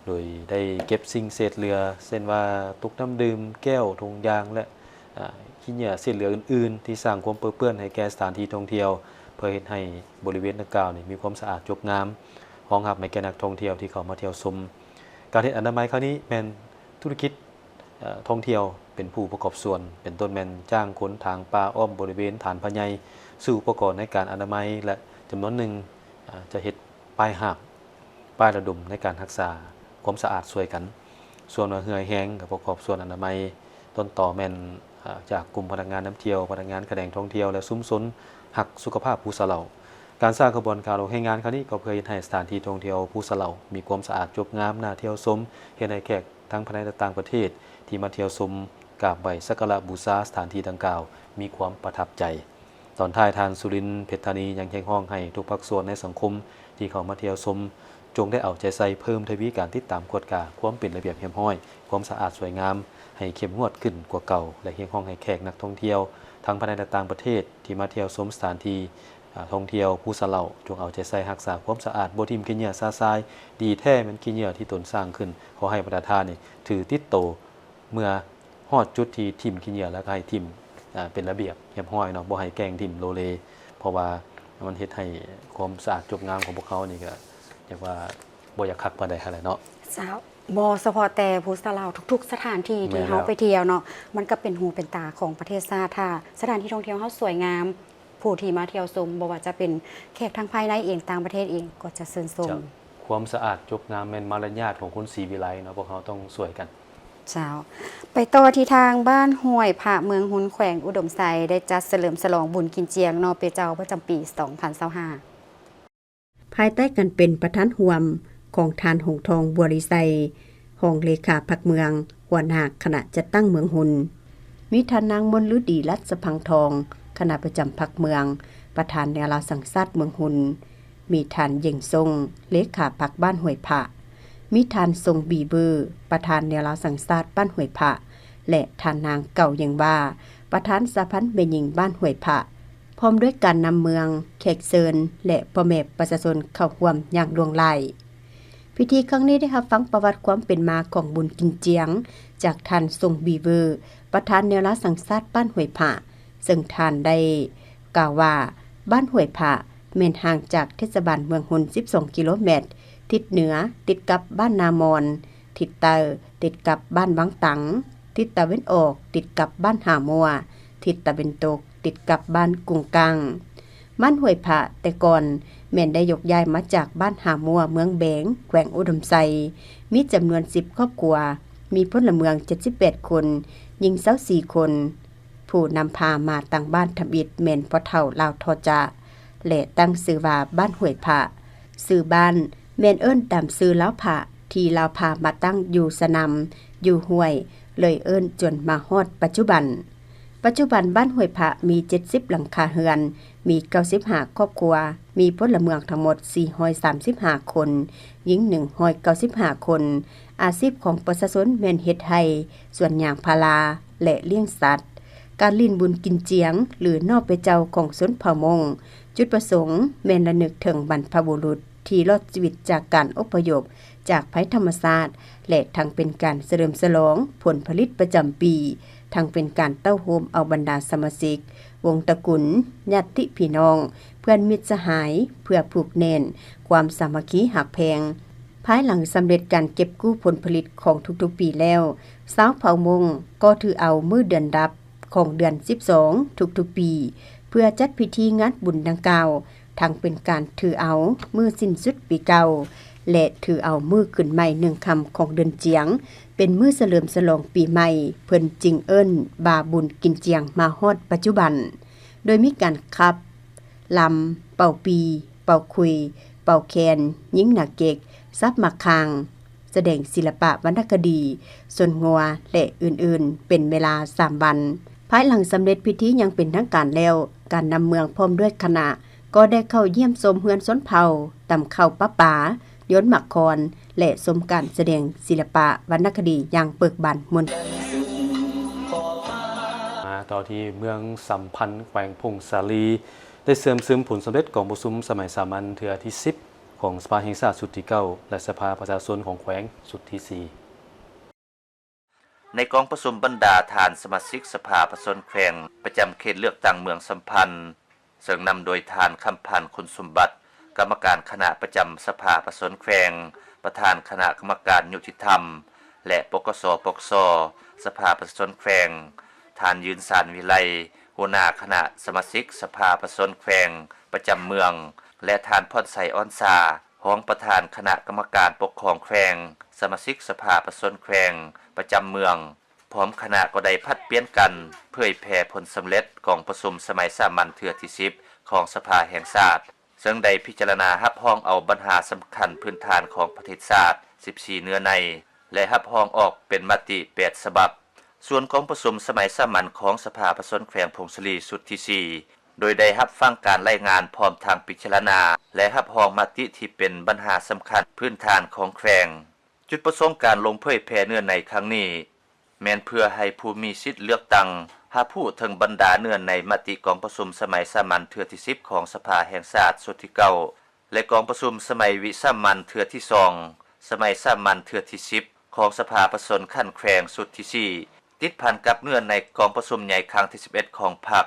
ໂດຍໄດ້ເກັບສິ່ງເສດເຫຼືອ ເຊັ່ນວ່າ ຕຸກນ້ຳດື່ມ, ແກ້ວ, ຖົງຢາງ ແລະ ອາ ຂີ້ເຫຍື້ອເສດເຫຼືອອື່ນໆ ທີ່ສ້າງຄວາມເປິເປື້ອນໃຫ້ແກ່ສະຖານທີ່ທ່ອງທ່ຽວ ເພື່ອເຮັດໃຫ້ບໍລິເວນດັ່ງກ່າວນີ້ມີຄວາມສະອາດຈົບງາມ ຮອງຮັບໃຫ້ແກ່ນັກທ່ອງທ່ຽວທີ່ເຂົ້າມາທ່ຽວຊົມ. ການເຮັດອະນາໄມຄັ້ງນີ້ແມ່ນທຸລະກິດ ເອີ ທ່ອງທ່ຽວເປັນຜູ້ປະກອບສ່ວນ ເປັນຕົ້ນແມ່ນຈ້າງຄົນຖາງປ່າອ້ອມບໍລິເວນຖານພະໃຫຍ່, ຊື້ອຸປະກອນໃນການອະນາໄມ ແລະ ຈຳນວນໜຶ່ງ ອາ ຈະເຮັດປ້າຍຫ້າມ, ປ້າຍລະດົມໃນການຮັກສາຄວາມສະອາດຊ່ວຍກັນ. ສ່ວນວ່າເຫື່ອແຮງ ກໍປະກອບສ່ວນອະນາໄມ ຕົ້ນຕໍແມ່ນ ອາ ຈາກກຸ່ມພະນັກງານນຳທ່ຽວ, ພະນັກງານຂະແໜງທ່ອງທ່ຽວ ແລະ ຊຸມຊົນຮັກສຸຂະພາບພູສະເຫຼົາ. ການສ້າງຂະບວນການອອກແຮງງານຄັ້ງນີ້ ກໍເພື່ອເຮັດໃຫ້ສະຖານທີ່ທ່ອງທ່ຽວພູສະເຫຼົາມີຄວາມສະອາດຈົບງາມ ໜ້າທ່ຽວຊົມ, ເຮັດໃຫ້ແຂກ ທັງພາຍໃນ ແລະ ຕ່າງປະເທດ ທີ່ມາທ່ຽວຊົມ, ກາບໄຫວ້ສັກກາລະບູຊາສະຖານທີ່ດັ່ງກ່າວ ມີຄວາມປະທັບໃຈ. ຕອນທ້າຍ ທ່ານ ສຸລິນ ເພັດທານີ ຍັງຮຽກຮ້ອງໃຫ້ທຸກພາກສ່ວນໃນສັງຄົມທີ່ເຂົ້າມາທ່ຽວຊົມ ຈົ່ງໄດ້ເອົາໃຈໃສ່ເພີ່ມທະວີການຕິດຕາມກວດກາຄວາມເປັນລະບຽບຮຽບຮ້ອຍ, ຄວາມສະອາດສວຍງາມ ໃຫ້ເຂັ້ມງວດຂຶ້ນກວ່າເກົ່າ ແລະ ຮຽກຮ້ອງໃຫ້ແຂກນັກທ່ອງທ່ຽວ ທັງພາຍໃນ ແລະ ຕ່າງປະເທດ ທີ່ມາທ່ຽວຊົມສະຖານທີ່ ອາ ທ່ອງທ່ຽວພູສະເຫຼົາ ຈົ່ງເອົາໃຈໃສ່ຮັກສາຄວາມສະອາດ, ບໍ່ຖິ້ມຂີ້ເຫຍື້ອຊະຊາຍ, ດີແທ້ແມ່ນຂີ້ເຫຍື້ອທີ່ຕົນສ້າງຂຶ້ນ. ຂໍໃຫ້ບັນດາທ່ານນີ້ຖືຕິດໂຕ ເມື່ອຮອດຈຸດທີ່ຖິ້ມຂີ້ເຫຍື້ອແລ້ວກໍໃຫ້ຖິ້ມ ອາ ເປັນລະບຽບຮຽບຮ້ອຍເນາະ, ບໍ່ໃຫ້ແກ່ງຖິ້ມໂລເລ, ເພາະວ່າມັນເຮັດໃຫ້ຄວາມສະອາດຈົບງາມຂອງພວກເຮົານີ້ກໍ ຮຽກວ່າບໍ່ຢາກຄັກປານໃດຫັ້ນແຫຼະເນາະ. ເຈົ້າ, ບໍ່ສະເພາະແຕ່ພູສະເຫຼົາ, ທຸກໆສະຖານທີ່ທີ່ເຮົາໄປທ່ຽວເນາະ, ມັນກໍເປັນຫູເປັນຕາຂອງປະເທດຊາດ. ຖ້າສະຖານທີ່ທ່ອງທ່ຽວເຮົາສວຍງາມ, ຜູ້ທີ່ມາທ່ຽວຊົມ ບໍ່ວ່າຈະເປັນແຂກທາງພາຍໃນເອງ, ຕ່າງປະເທດເອງ ກໍຈະຊື່ນຊົມ. ຄວາມສະອາດຈົບງາມແມ່ນມາລະຍາດຂອງຄົນສີວິໄລເນາະ, ພວກເຮົາຕ້ອງຊ່ວຍກັນ. ເຈົ້າ. ໄປຕໍ່ທີ່ທາງບ້ານຫ້ວຍພະ ເມືອງຮຸນ ແຂວງອຸດົມໄຊ ໄດ້ຈັດສະເຫຼີມສະຫຼອງບຸນກິນຈຽງໜໍ່ເປເຈົ້າປະຈຳປີສອງພັນຊາວຫ້າ ພາຍໃຕ້ການເປັນປະທານຮ່ວມຂອງທ່ານ ຫົງທອງ ບົວລີໄຊ ຮອງເລຂາພັກເມືອງ, ຫົວໜ້າຄະນະຈັດຕັ້ງເມືອງຮຸນ, ມີທ່ານນາງ ມົນລືດີ ລັດສະພັງທອງ ຄະນະປະຈຳພັກເມືອງ, ປະທານແນວລາວສ້າງຊາດເມືອງຮຸນ, ມີທ່ານ ເຢັງຊົງ ເລຂາພັກບ້ານຫ້ວຍພະ, ມີທ່ານ ຊົງ ບີເບີ ປະທານແນວລາວສ້າງຊາດບ້ານຫ້ວຍພະ ແລະ ທ່ານນາງ ເກົາ ເຢັງວາ ປະທານສະຫະພັນແມ່ຍິງບ້ານຫ້ວຍພະ, ພ້ອມດ້ວຍການນຳເມືອງ, ແຂກເຊີນ ແລະ ພໍ່ແມ່ປະຊາຊົນເຂົ້າຮ່ວມຢ່າງຫຼວງຫຼາຍ. ພິທີຄັ້ງນີ້ໄດ້ຮັບຟັງປະຫວັດຄວາມເປັນມາຂອງບຸນກິນຈຽງ ຈາກທ່ານ ຊົງ ບີເບີ ປະທານແນວລາວສ້າງຊາດບ້ານຫ້ວຍພະ, ເຊິ່ງທ່ານໄດ້ກ່າວວ່າ ບ້ານຫ້ວຍພະແມ່ນຫ່າງຈາກເທດສະບານເມືອງຮຸນສິບສອງກິໂລແມັດ, ທິດເໜືອຕິດກັບບ້ານນາມອນ, ທິດໃຕ້ຕິດກັບບ້ານວັງຕັງ, ທິດຕາເວັນອອກຕິດກັບບ້ານຫາມົວ, ທິດຕາເວັນຕົກ ຕິດກັບບ້ານກຸງກາງ. ບ້ານຫ້ວຍພະແຕ່ກ່ອນແມ່ນໄດ້ຍົກຍ້າຍມາຈາກບ້ານຫາມົວ ເມືອງແບງ ແຂວງອຸດົມໄຊ, ມີຈຳນວນສິບຄອບຄົວ, ມີພົນລະເມືອງເຈັດສິບແປດຄົນ, ຍິງຊາວສີ່ຄົນ. ຜູ້ນຳພາມາຕັ້ງບ້ານທຳອິດແມ່ນພໍ່ເຖົ້າລາວທໍ່ຈະ ແລະ ຕັ້ງຊື່ວ່າບ້ານຫ້ວຍພະ. ຊື່ບ້ານແມ່ນເອີ້ນຕາມຊື່ລາວພະ ທີ່ລາວພາມາຕັ້ງຢູ່ສະໜຳ, ຢູ່ຫ້ວຍ, ເລີຍເອີ້ນຈົນມາຮອດປັດຈຸບັນ. ປັດຈຸບັນບ້ານຫ້ວຍພະມີເຈັດສິບຫຼັງຄາເຮືອນ, ມີເກົ້າສິບຫ້າຄອບຄົວ, ມີພົນລະເມືອງທັງໝົດສີ່ຮ້ອຍສາມສິບຫ້າຄົນ, ຍິງໜຶ່ງຮ້ອຍເກົ້າສິບຫ້າຄົນ. ອາຊີບຂອງປະຊາຊົນແມ່ນເຮັດໄຮ່, ສວນຢາງພາລາ ແລະ ລ້ຽງສັດ. ການຫຼິ້ນບຸນກິນຈຽງ ຫຼື ໜໍ່ເປເຈົ້າຂອງຊົນເຜົ່າມົ້ງ, ຈຸດປະສົງແມ່ນລະນຶກເຖິງບັນພະບຸລຸດ ທີ່ລອດຊີວິດຈາກການອົບພະຍົບຈາກໄພທຳມະຊາດ ແລະ ທັງເປັນການສະເຫຼີມສະຫຼອງຜົນຜະລິດປະຈຳປີ, ທັງເປັນການເຕົ້າໂຮມເອົາບັນດາສະມາຊິກ, ວົງຕະກຸນ, ຍາດຕິພີ່ນ້ອງ, ເພື່ອນມິດສະຫາຍ, ເພື່ອຜູກແໜ້ນຄວາມສາມັກຄີຮັກແພງ. ພາຍຫຼັງສຳເລັດການເກັບກູ້ຜົນຜະລິດຂອງທຸກໆປີແລ້ວ, ຊາວເຜົ່າມົ້ງກໍຖືເອົາມື້ເດືອນດັບ ຂອງເດືອນສິບສອງທຸກໆປີ ເພື່ອຈັດພິທີງານບຸນດັ່ງກ່າວ, ທັງເປັນການຖືເອົາມື້ສິ້ນສຸດປີເກົ່າ ແລະ ຖືເອົາມື້ຂຶ້ນໃໝ່ໜຶ່ງຄ່ຳຂອງເດືອນຈຽງ ເປັນມື້ສະເຫຼີມສະຫຼອງປີໃໝ່, ເພິ່ນຈຶ່ງເອີ້ນວ່າບຸນກິນຈຽງມາຮອດປັດຈຸບັນ, ໂດຍມີການຂັບ ລຳ, ເປົ່າປີ, ເປົ່າຂຸຍ, ເປົ່າແຄນ, ຍິງໜາເກັກ, ສັບໝາກຂ່າງ, ສະແດງສິລະປະວັນນະຄະດີ, ຊົນງົວ ແລະ ອື່ນໆ ເປັນເວລາສາມວັນ. ພາຍຫຼັງສຳເລັດພິທີຢ່າງເປັນທາງການແລ້ວ, ການນຳເມືອງພ້ອມດ້ວຍຄະນະ ກໍໄດ້ເຂົ້າຢ້ຽມຊົມເຮືອນຊົນເຜົ່າ, ຕຳເຂົ້າປະປາ, ໂຍນໝາກຄອນ ແລະ ຊົມການສະແດງສິລະປະວັນນະຄະດີຢ່າງເບີກບານມ່ວນ. ມາຕໍ່ທີ່ເມືອງສຳພັນ ແຂວງຜົ້ງສາລີ ໄດ້ເຊື່ອມຊຶມຜົນສຳເລັດກອງປະຊຸມສະໄໝສາມັນເທື່ອທີສິບ ຂອງສະພາແຫ່ງຊາດຊຸດທີເກົ້າ ແລະ ສະພາປະຊາຊົນຂອງແຂວງຊຸດທີສີ່. ໃນກອງປະຊຸມບັນດາທ່ານສະມາຊິກສະພາປະຊາຊົນແຂວງ ປະຈຳເຂດເລືອກຕັ້ງເມືອງສຳພັນ ເຊິ່ງນຳໂດຍທ່ານ ຄຳພັນ ຄຸນສົມບັດ ກຳມະການຄະນະປະຈຳສະພາປະຊາຊົນແຂວງ, ປະທານຄະນະກຳມະການຍຸຕິທຳ ແລະ ປກສ ປກສ ສະພາປະຊາຊົນແຂວງ, ທ່ານ ຢືນສານ ວິໄລ ຫົວໜ້າຄະນະສະມາຊິກສະພາປະຊາຊົນແຂວງປະຈຳເມືອງ ແລະ ທ່ານ ພອນໄຊ ອອນຊາ ຮອງປະທານຄະນະກຳມະການປົກຄອງແຂວງ, ສະມາຊິກສະພາປະຊາຊົນແຂວງປະຈຳເມືອງ, ພ້ອມຄະນະກໍໄດ້ຜັດປ່ຽນກັນເຜີຍແຜ່ຜົນສຳເລັດກອງປະຊຸມສະໄໝສາມັນເທື່ອທີສິບ ຂອງສະພາແຫ່ງຊາດ, ເຊິ່ງໄດ້ພິຈາລະນາຮັບຮອງເອົາບັນຫາສຳຄັນພື້ນຖານຂອງປະເທດຊາດ ສິບສີ່ເນື້ອໃນ ແລະ ຮັບຮອງອອກເປັນມະຕິແປດສະບັບ. ສ່ວນກອງປະຊຸມສະໄໝສາມັນຂອງສະພາປະຊາຊົນແຂວງຜົ້ງສາລີຊຸດທີສີ່ ໂດຍໄດ້ຮັບຟັງການລາຍງານພ້ອມທັງພິຈາລະນາ ແລະ ຮັບຮອງມະຕິທີ່ເປັນບັນຫາສຳຄັນພື້ນຖານຂອງແຂວງ. ຈຸດປະສົງການລົງເຜີຍແຜ່ເນື້ອໃນຄັ້ງນີ້ ແມ່ນເພື່ອໃຫ້ຜູ້ມີສິດເລືອກຕັ້ງຮັບຮູ້ເຖິງບັນດາເນື້ອໃນມະຕິກອງປະຊຸມສະໄໝສາມັນເທື່ອທີສິບ ຂອງສະພາແຫ່ງຊາດຊຸດທີເກົ້າ ແລະ ກອງປະຊຸມສະໄໝວິສາມັນເທື່ອທີສອງ ສະໄໝສາມັນເທື່ອທີສິບ ຂອງສະພາປະຊາຊົນຂັ້ນແຂວງຊຸດທີສີ່ ຕິດພັນກັບເນື້ອໃນກອງປະຊຸມໃຫຍ່ຄັ້ງທີສິບເອັດ ຂອງພັກ,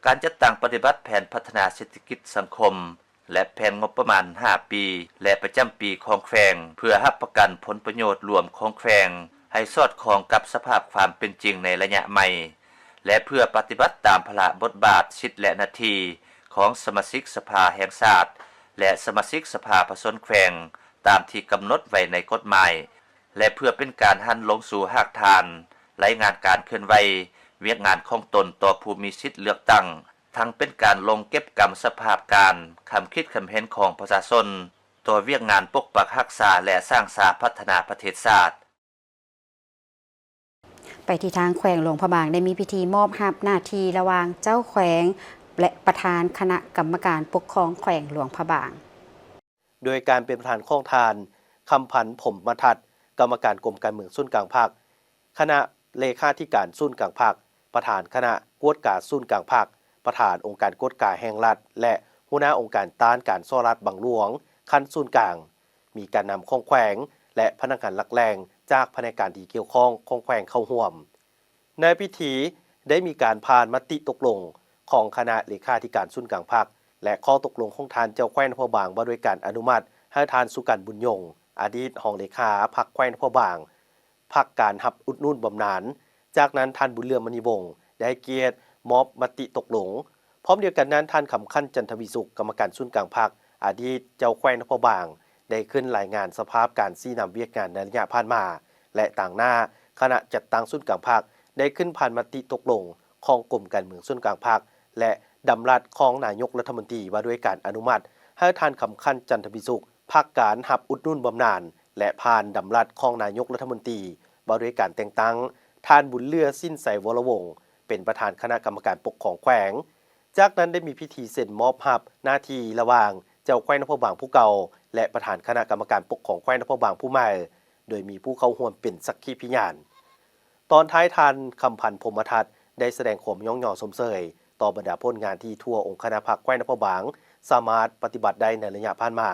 ການຈັດຕັ້ງປະຕິບັດແຜນພັດທະນາເສດຖະກິດສັງຄົມ ແລະ ແຜນງົບປະມານຫ້າປີ ແລະ ປະຈຳປີຂອງແຂວງ ເພື່ອຮັບປະກັນຜົນປະໂຫຍດລວມຂອງແຂວງໃຫ້ສອດຄ່ອງກັບສະພາບຄວາມເປັນຈິງໃນໄລຍະໃໝ່ ແລະ ເພື່ອປະຕິບັດຕາມພາລະບົດບາດ, ສິດ ແລະ ໜ້າທີ່ຂອງສະມາຊິກສະພາແຫ່ງຊາດ ແລະ ສະມາຊິກສະພາປະຊາຊົນແຂວງ ຕາມທີ່ກຳນົດໄວ້ໃນກົດໝາຍ ແລະ ເພື່ອເປັນການຫັນລົງສູ່ຮາກຖານ ລາຍງານການເຄື່ອນໄຫວວຽກງານຂອງຕົນຕໍ່ຜູ້ມີສິດເລືອກຕັ້ງ, ທັງເປັນການລົງເກັບກຳສະພາບການ, ຄຳຄິດຄຳເຫັນຂອງປະຊາຊົນຕໍ່ວຽກງານປົກປັກຮັກສາ ແລະ ສ້າງສາພັດທະນາປະເທດຊາດ. ໄປທີ່ທາງແຂວງຫຼວງພະບາງ ໄດ້ມີພິທີມອບຮັບໜ້າທີ່ລະຫວ່າງເຈົ້າແຂວງ ແລະ ປະທານຄະນະກຳມະການປົກຄອງແຂວງຫຼວງພະບາງ. ໂດຍການເປັນປະທານຂອງທ່ານ ຄຳພັນ ພົມມະທັດ ກຳມະການກົມການເມືອງສູນກາງພັກ, ຄະນະເລຂາທິການສູນກາງພັກ, ປະທານຄະນະກວດກາສູນກາງພັກ, ປະທານອົງການກວດກາແຫ່ງລັດ ແລະ ຫົວໜ້າອົງການຕ້ານການສໍ້ລາດບັງຫຼວງຂັ້ນສູນກາງ, ມີການນຳຂອງແຂວງ ແລະ ພະນັກງານຫຼັກແຫຼ່ງຈາກພະແນກການທີ່ກ່ຽວຂ້ອງຂອງແຂວງເຂົ້າຮ່ວມ. ໃນພິທີໄດ້ມີການຜ່ານມະຕິຕົກລົງຂອງຄະນະເລຂາທິການສູນກາງພັກ ແລະ ຂໍ້ຕົກລົງຂອງທ່ານເຈົ້າແຂວງຫຼວງພະບາງ ວ່າດ້ວຍການອະນຸມັດໃຫ້ທ່ານ ສຸກັນ ບຸນຍົງ ອະດີດຮອງເລຂາພັກແຂວງຫຼວງພະບາງ ພັກການຮັບອຸດໜູນບຳນານ. ຈາກນັ້ນ ທ່ານ ບຸນເຫຼືອ ມະນີວົງ ໄດ້ໃຫ້ກຽດມອບມະຕິຕົກລົງ. ພ້ອມດຽວກັນນັ້ນ ທ່ານ ຄຳຂັນ ຈັນທະວິສຸກ ກຳມະການສູນກາງພັກ, ອະດີດເຈົ້າແຂວງຫຼວງພະບາງ ໄດ້ຂຶ້ນລາຍງານສະພາບການຊີ້ນຳວຽກງານໃນໄລຍະຜ່ານມາ ແລະ ຕາງໜ້າຄະນະຈັດຕັ້ງສູນກາງພັກ ໄດ້ຂຶ້ນຜ່ານມະຕິຕົກລົງຂອງກົມການເມືອງສູນກາງພັກ ແລະ ດຳລັດຂອງນາຍົກລັດຖະມົນຕີ ວ່າດ້ວຍການອະນຸມັດໃຫ້ທ່ານ ຄຳຂັນ ຈັນທະວິສຸກ ພັກການຮັບອຸດໜູນບຳນານ ແລະ ຜ່ານດຳລັດຂອງນາຍົກລັດຖະມົນຕີ ວ່າດ້ວຍການແຕ່ງຕັ້ງທ່ານ ບຸນເຫຼືອ ສິນໄຊ ວໍລະວົງ ເປັນປະທານຄະນະກຳມະການປົກຄອງແຂວງ. ຈາກນັ້ນໄດ້ມີພິທີເຊັນມອບຮັບໜ້າທີ່ລະຫວ່າງເຈົ້າແຂວງຫຼວງພະບາງຜູ້ເກົ່າ ແລະ ປະທານຄະນະກຳມະການປົກຄອງແຂວງຫຼວງພະບາງຜູ້ໃໝ່, ໂດຍມີຜູ້ເຂົ້າຮ່ວມເປັນສັກຂີພະຍານ. ຕອນທ້າຍ ທ່ານ ຄຳພັນ ພົມມະທັດ ໄດ້ສະແດງຄວາມຍ້ອງຍໍຊົມເຊີຍຕໍ່ບັນດາຜົນງານທີ່ທົ່ວອົງຄະນະພັກແຂວງຫຼວງພະບາງສາມາດປະຕິບັດໄດ້ໃນໄລຍະຜ່ານມາ,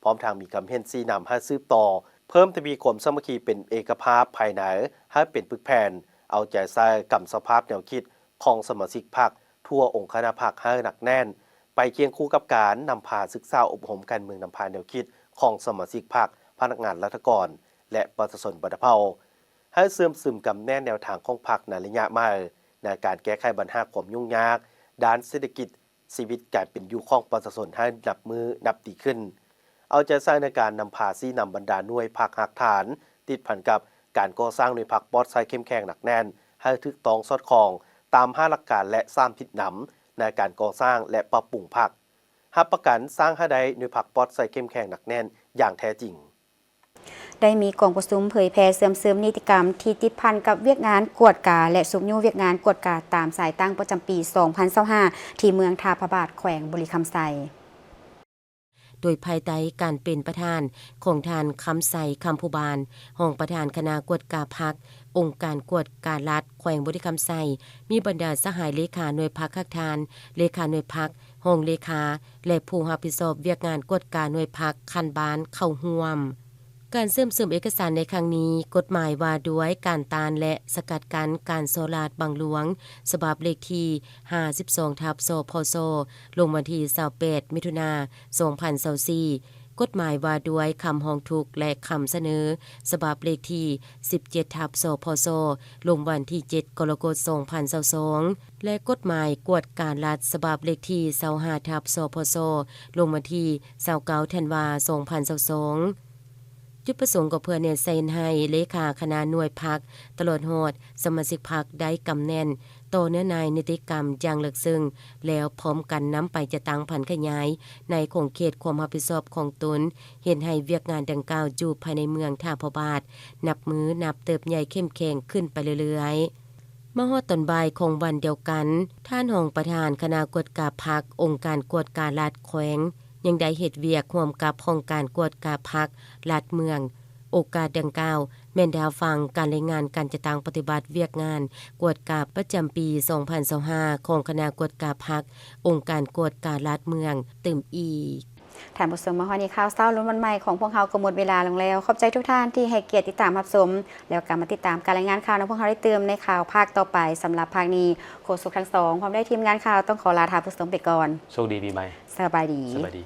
ພ້ອມທັງມີຄຳເຫັນຊີ້ນຳໃຫ້ສືບຕໍ່ເພີ່ມທະວີຄວາມສາມັກຄີເປັນເອກະພາບພາຍໃນໃຫ້ເປັນປຶກແຜ່ນ, ເອົາໃຈໃສ່ກຳສະພາບແນວຄິດຂອງສະມາຊິກພັກທົ່ວອົງຄະນະພັກໃຫ້ໜັກແໜ້ນ, ໄປຄຽງຄູ່ກັບການນຳພາສຶກສາອົບຮົມການເມືອງນຳພາແນວຄິດຂອງສະມາຊິກພັກ, ພະນັກງານລັດຖະກອນ ແລະ ປະຊາຊົນບັນດາເຜົ່າ. ໃຫ້ເຊື່ອມຊຶມກຳແໜ້ນແນວທາງຂອງພັກໃນໄລຍະໃໝ່, ໃນການແກ້ໄຂບັນຫາຄວາມຫຍຸ້ງຍາກດ້ານເສດຖະກິດ, ຊີວິດການເປັນຢູ່ຂອງປະຊາຊົນໃຫ້ນັບມື້ນັບດີຂຶ້ນ. ເອົາໃຈໃສ່ໃນການນຳພາຊີ້ນຳບັນດາໜ່ວຍພັກຮາກຖານ, ຕິດພັນກັບການກໍ່ສ້າງໜ່ວຍພັກປອດໃສເຂັ້ມແຂງໜັກແໜ້ນ, ໃຫ້ຖືກຕ້ອງສອດຄ່ອງຕາມຫ້າຫຼັກການ ແລະ ສາມທິດນຳໃນການກໍ່ສ້າງ ແລະ ປັບປຸງພັກ, ຮັບປະກັນສ້າງໃຫ້ໄດ້ໜ່ວຍພັກປອດໃສເຂັ້ມແຂງໜັກແໜ້ນຢ່າງແທ້ຈິງ. ໄດ້ມີກອງປະຊຸມເຜີຍແຜ່ເຊື່ອມຊຶມນິຕິກຳທີ່ຕິດພັນກັບວຽກງານກວດກາ ແລະ ຊຸກຍູ້ວຽກງານກວດກາຕາມສາຍຕັ້ງປະຈຳປີສອງພັນຊາວຫ້າ ທີ່ເມືອງທ່າພະບາດ ແຂວງບໍລິຄຳໄຊ. ໂດຍພາຍໃຕ້ການເປັນປະທານຂອງທ່ານ ຄຳໄຊ ຄຳພູບານ ຮອງປະທານຄະນະກວດກາພັກ ອົງການກວດກາລັດແຂວງບໍລິຄຳໄຊ, ມີບັນດາສະຫາຍເລຂາໜ່ວຍພັກຮາກຖານ, ເລຂາໜ່ວຍພັກ, ຮອງເລຂາ ແລະ ຜູ້ຮັບຜິດຊອບວຽກງານກວດກາໜ່ວຍພັກຂັ້ນບ້ານເຂົ້າຮ່ວມ. ການເຊື່ອມຊຶມເອກະສານໃນຄັ້ງນີ້, ກົດໝາຍວ່າດ້ວຍການຕ້ານ ແລະ ສະກັດກັ້ນການສໍ້ລາດບັງຫຼວງ ສະບັບເລກທີຫ້າສິບສອງ ທັບ ສພຊ ລົງວັນທີຊາວແປດ ມິຖຸນາ ສອງພັນຊາວສີ່, ກົດໝາຍວ່າດ້ວຍຄຳຮ້ອງທຸກ ແລະ ຄຳສະເໜີ ສະບັບເລກທີສິບເຈັດ ທັບ ສພຊ ລົງວັນທີເຈັດ ກໍລະກົດ ສອງພັນຊາວສອງ ແລະ ກົດໝາຍກວດກາລັດ ສະບັບເລກທີຊາວຫ້າ ທັບ ສພຊ ລົງວັນທີຊາວເກົ້າ ທັນວາ ສອງພັນຊາວສອງ. ຈຸດປະສົງກໍເພື່ອແນໃສ່ໃຫ້ເລຂາຄະນະໜ່ວຍພັກ ຕະຫຼອດຮອດສະມາຊິກພັກໄດ້ກຳແໜ້ນຕໍ່ເນື້ອໃນນິຕິກຳຢ່າງເລິກເຊິ່ງ, ແລ້ວພ້ອມກັນນຳໄປຈັດຕັ້ງຜັນຂະຫຍາຍໃນຂົງເຂດຄວາມຮັບຜິດຊອບຂອງຕົນ, ເຮັດໃຫ້ວຽກງານດັ່ງກ່າວຢູ່ພາຍໃນເມືອງທ່າພະບາດ ນັບມື້ນັບເຕີບໃຫຍ່ເຂັ້ມແຂງຂຶ້ນໄປເລື້ອຍໆ. ມາຮອດຕອນບ່າຍຂອງວັນດຽວກັນ, ທ່ານຮອງປະທານຄະນະກວດກາພັກ ອົງການກວດກາລັດແຂວງ ຍັງໄດ້ເຮັດວຽກຮ່ວມກັບຫ້ອງການກວດກາພັກລັດເມືອງ. ໂອກາດດັ່ງກ່າວ ແມ່ນໄດ້ຮັບຟັງການລາຍງານການຈັດຕັ້ງປະຕິບັດວຽກງານກວດກາປະຈຳປີສອງພັນຊາວຫ້າ ຂອງຄະນະກວດກາພັກ ອົງການກວດກາລັດເມືອງຕື່ມອີກ. ທ່ານຜູ້ຊົມ, ມາຮອດນີ້ ຂ່າວເຊົ້າລຸ້ນວັນໃໝ່ຂອງພວກເຮົາກໍໝົດເວລາລົງແລ້ວ. ຂອບໃຈທຸກທ່ານທີ່ໃຫ້ກຽດຕິດຕາມຮັບຊົມ, ແລ້ວກໍມາຕິດຕາມການລາຍງານຂ່າວນຳພວກເຮົາໄດ້ຕື່ມໃນຂ່າວພາກຕໍ່ໄປ. ສຳລັບພາກນີ້, ໂຄສົກທັງສອງ ພ້ອມດ້ວຍທີມງານຂ່າວ ຕ້ອງຂໍລາທ່ານຜູ້ຊົມໄປກ່ອນ. ໂຊກດີປີໃໝ່. ສະບາຍດີ. ສະບາຍດີ.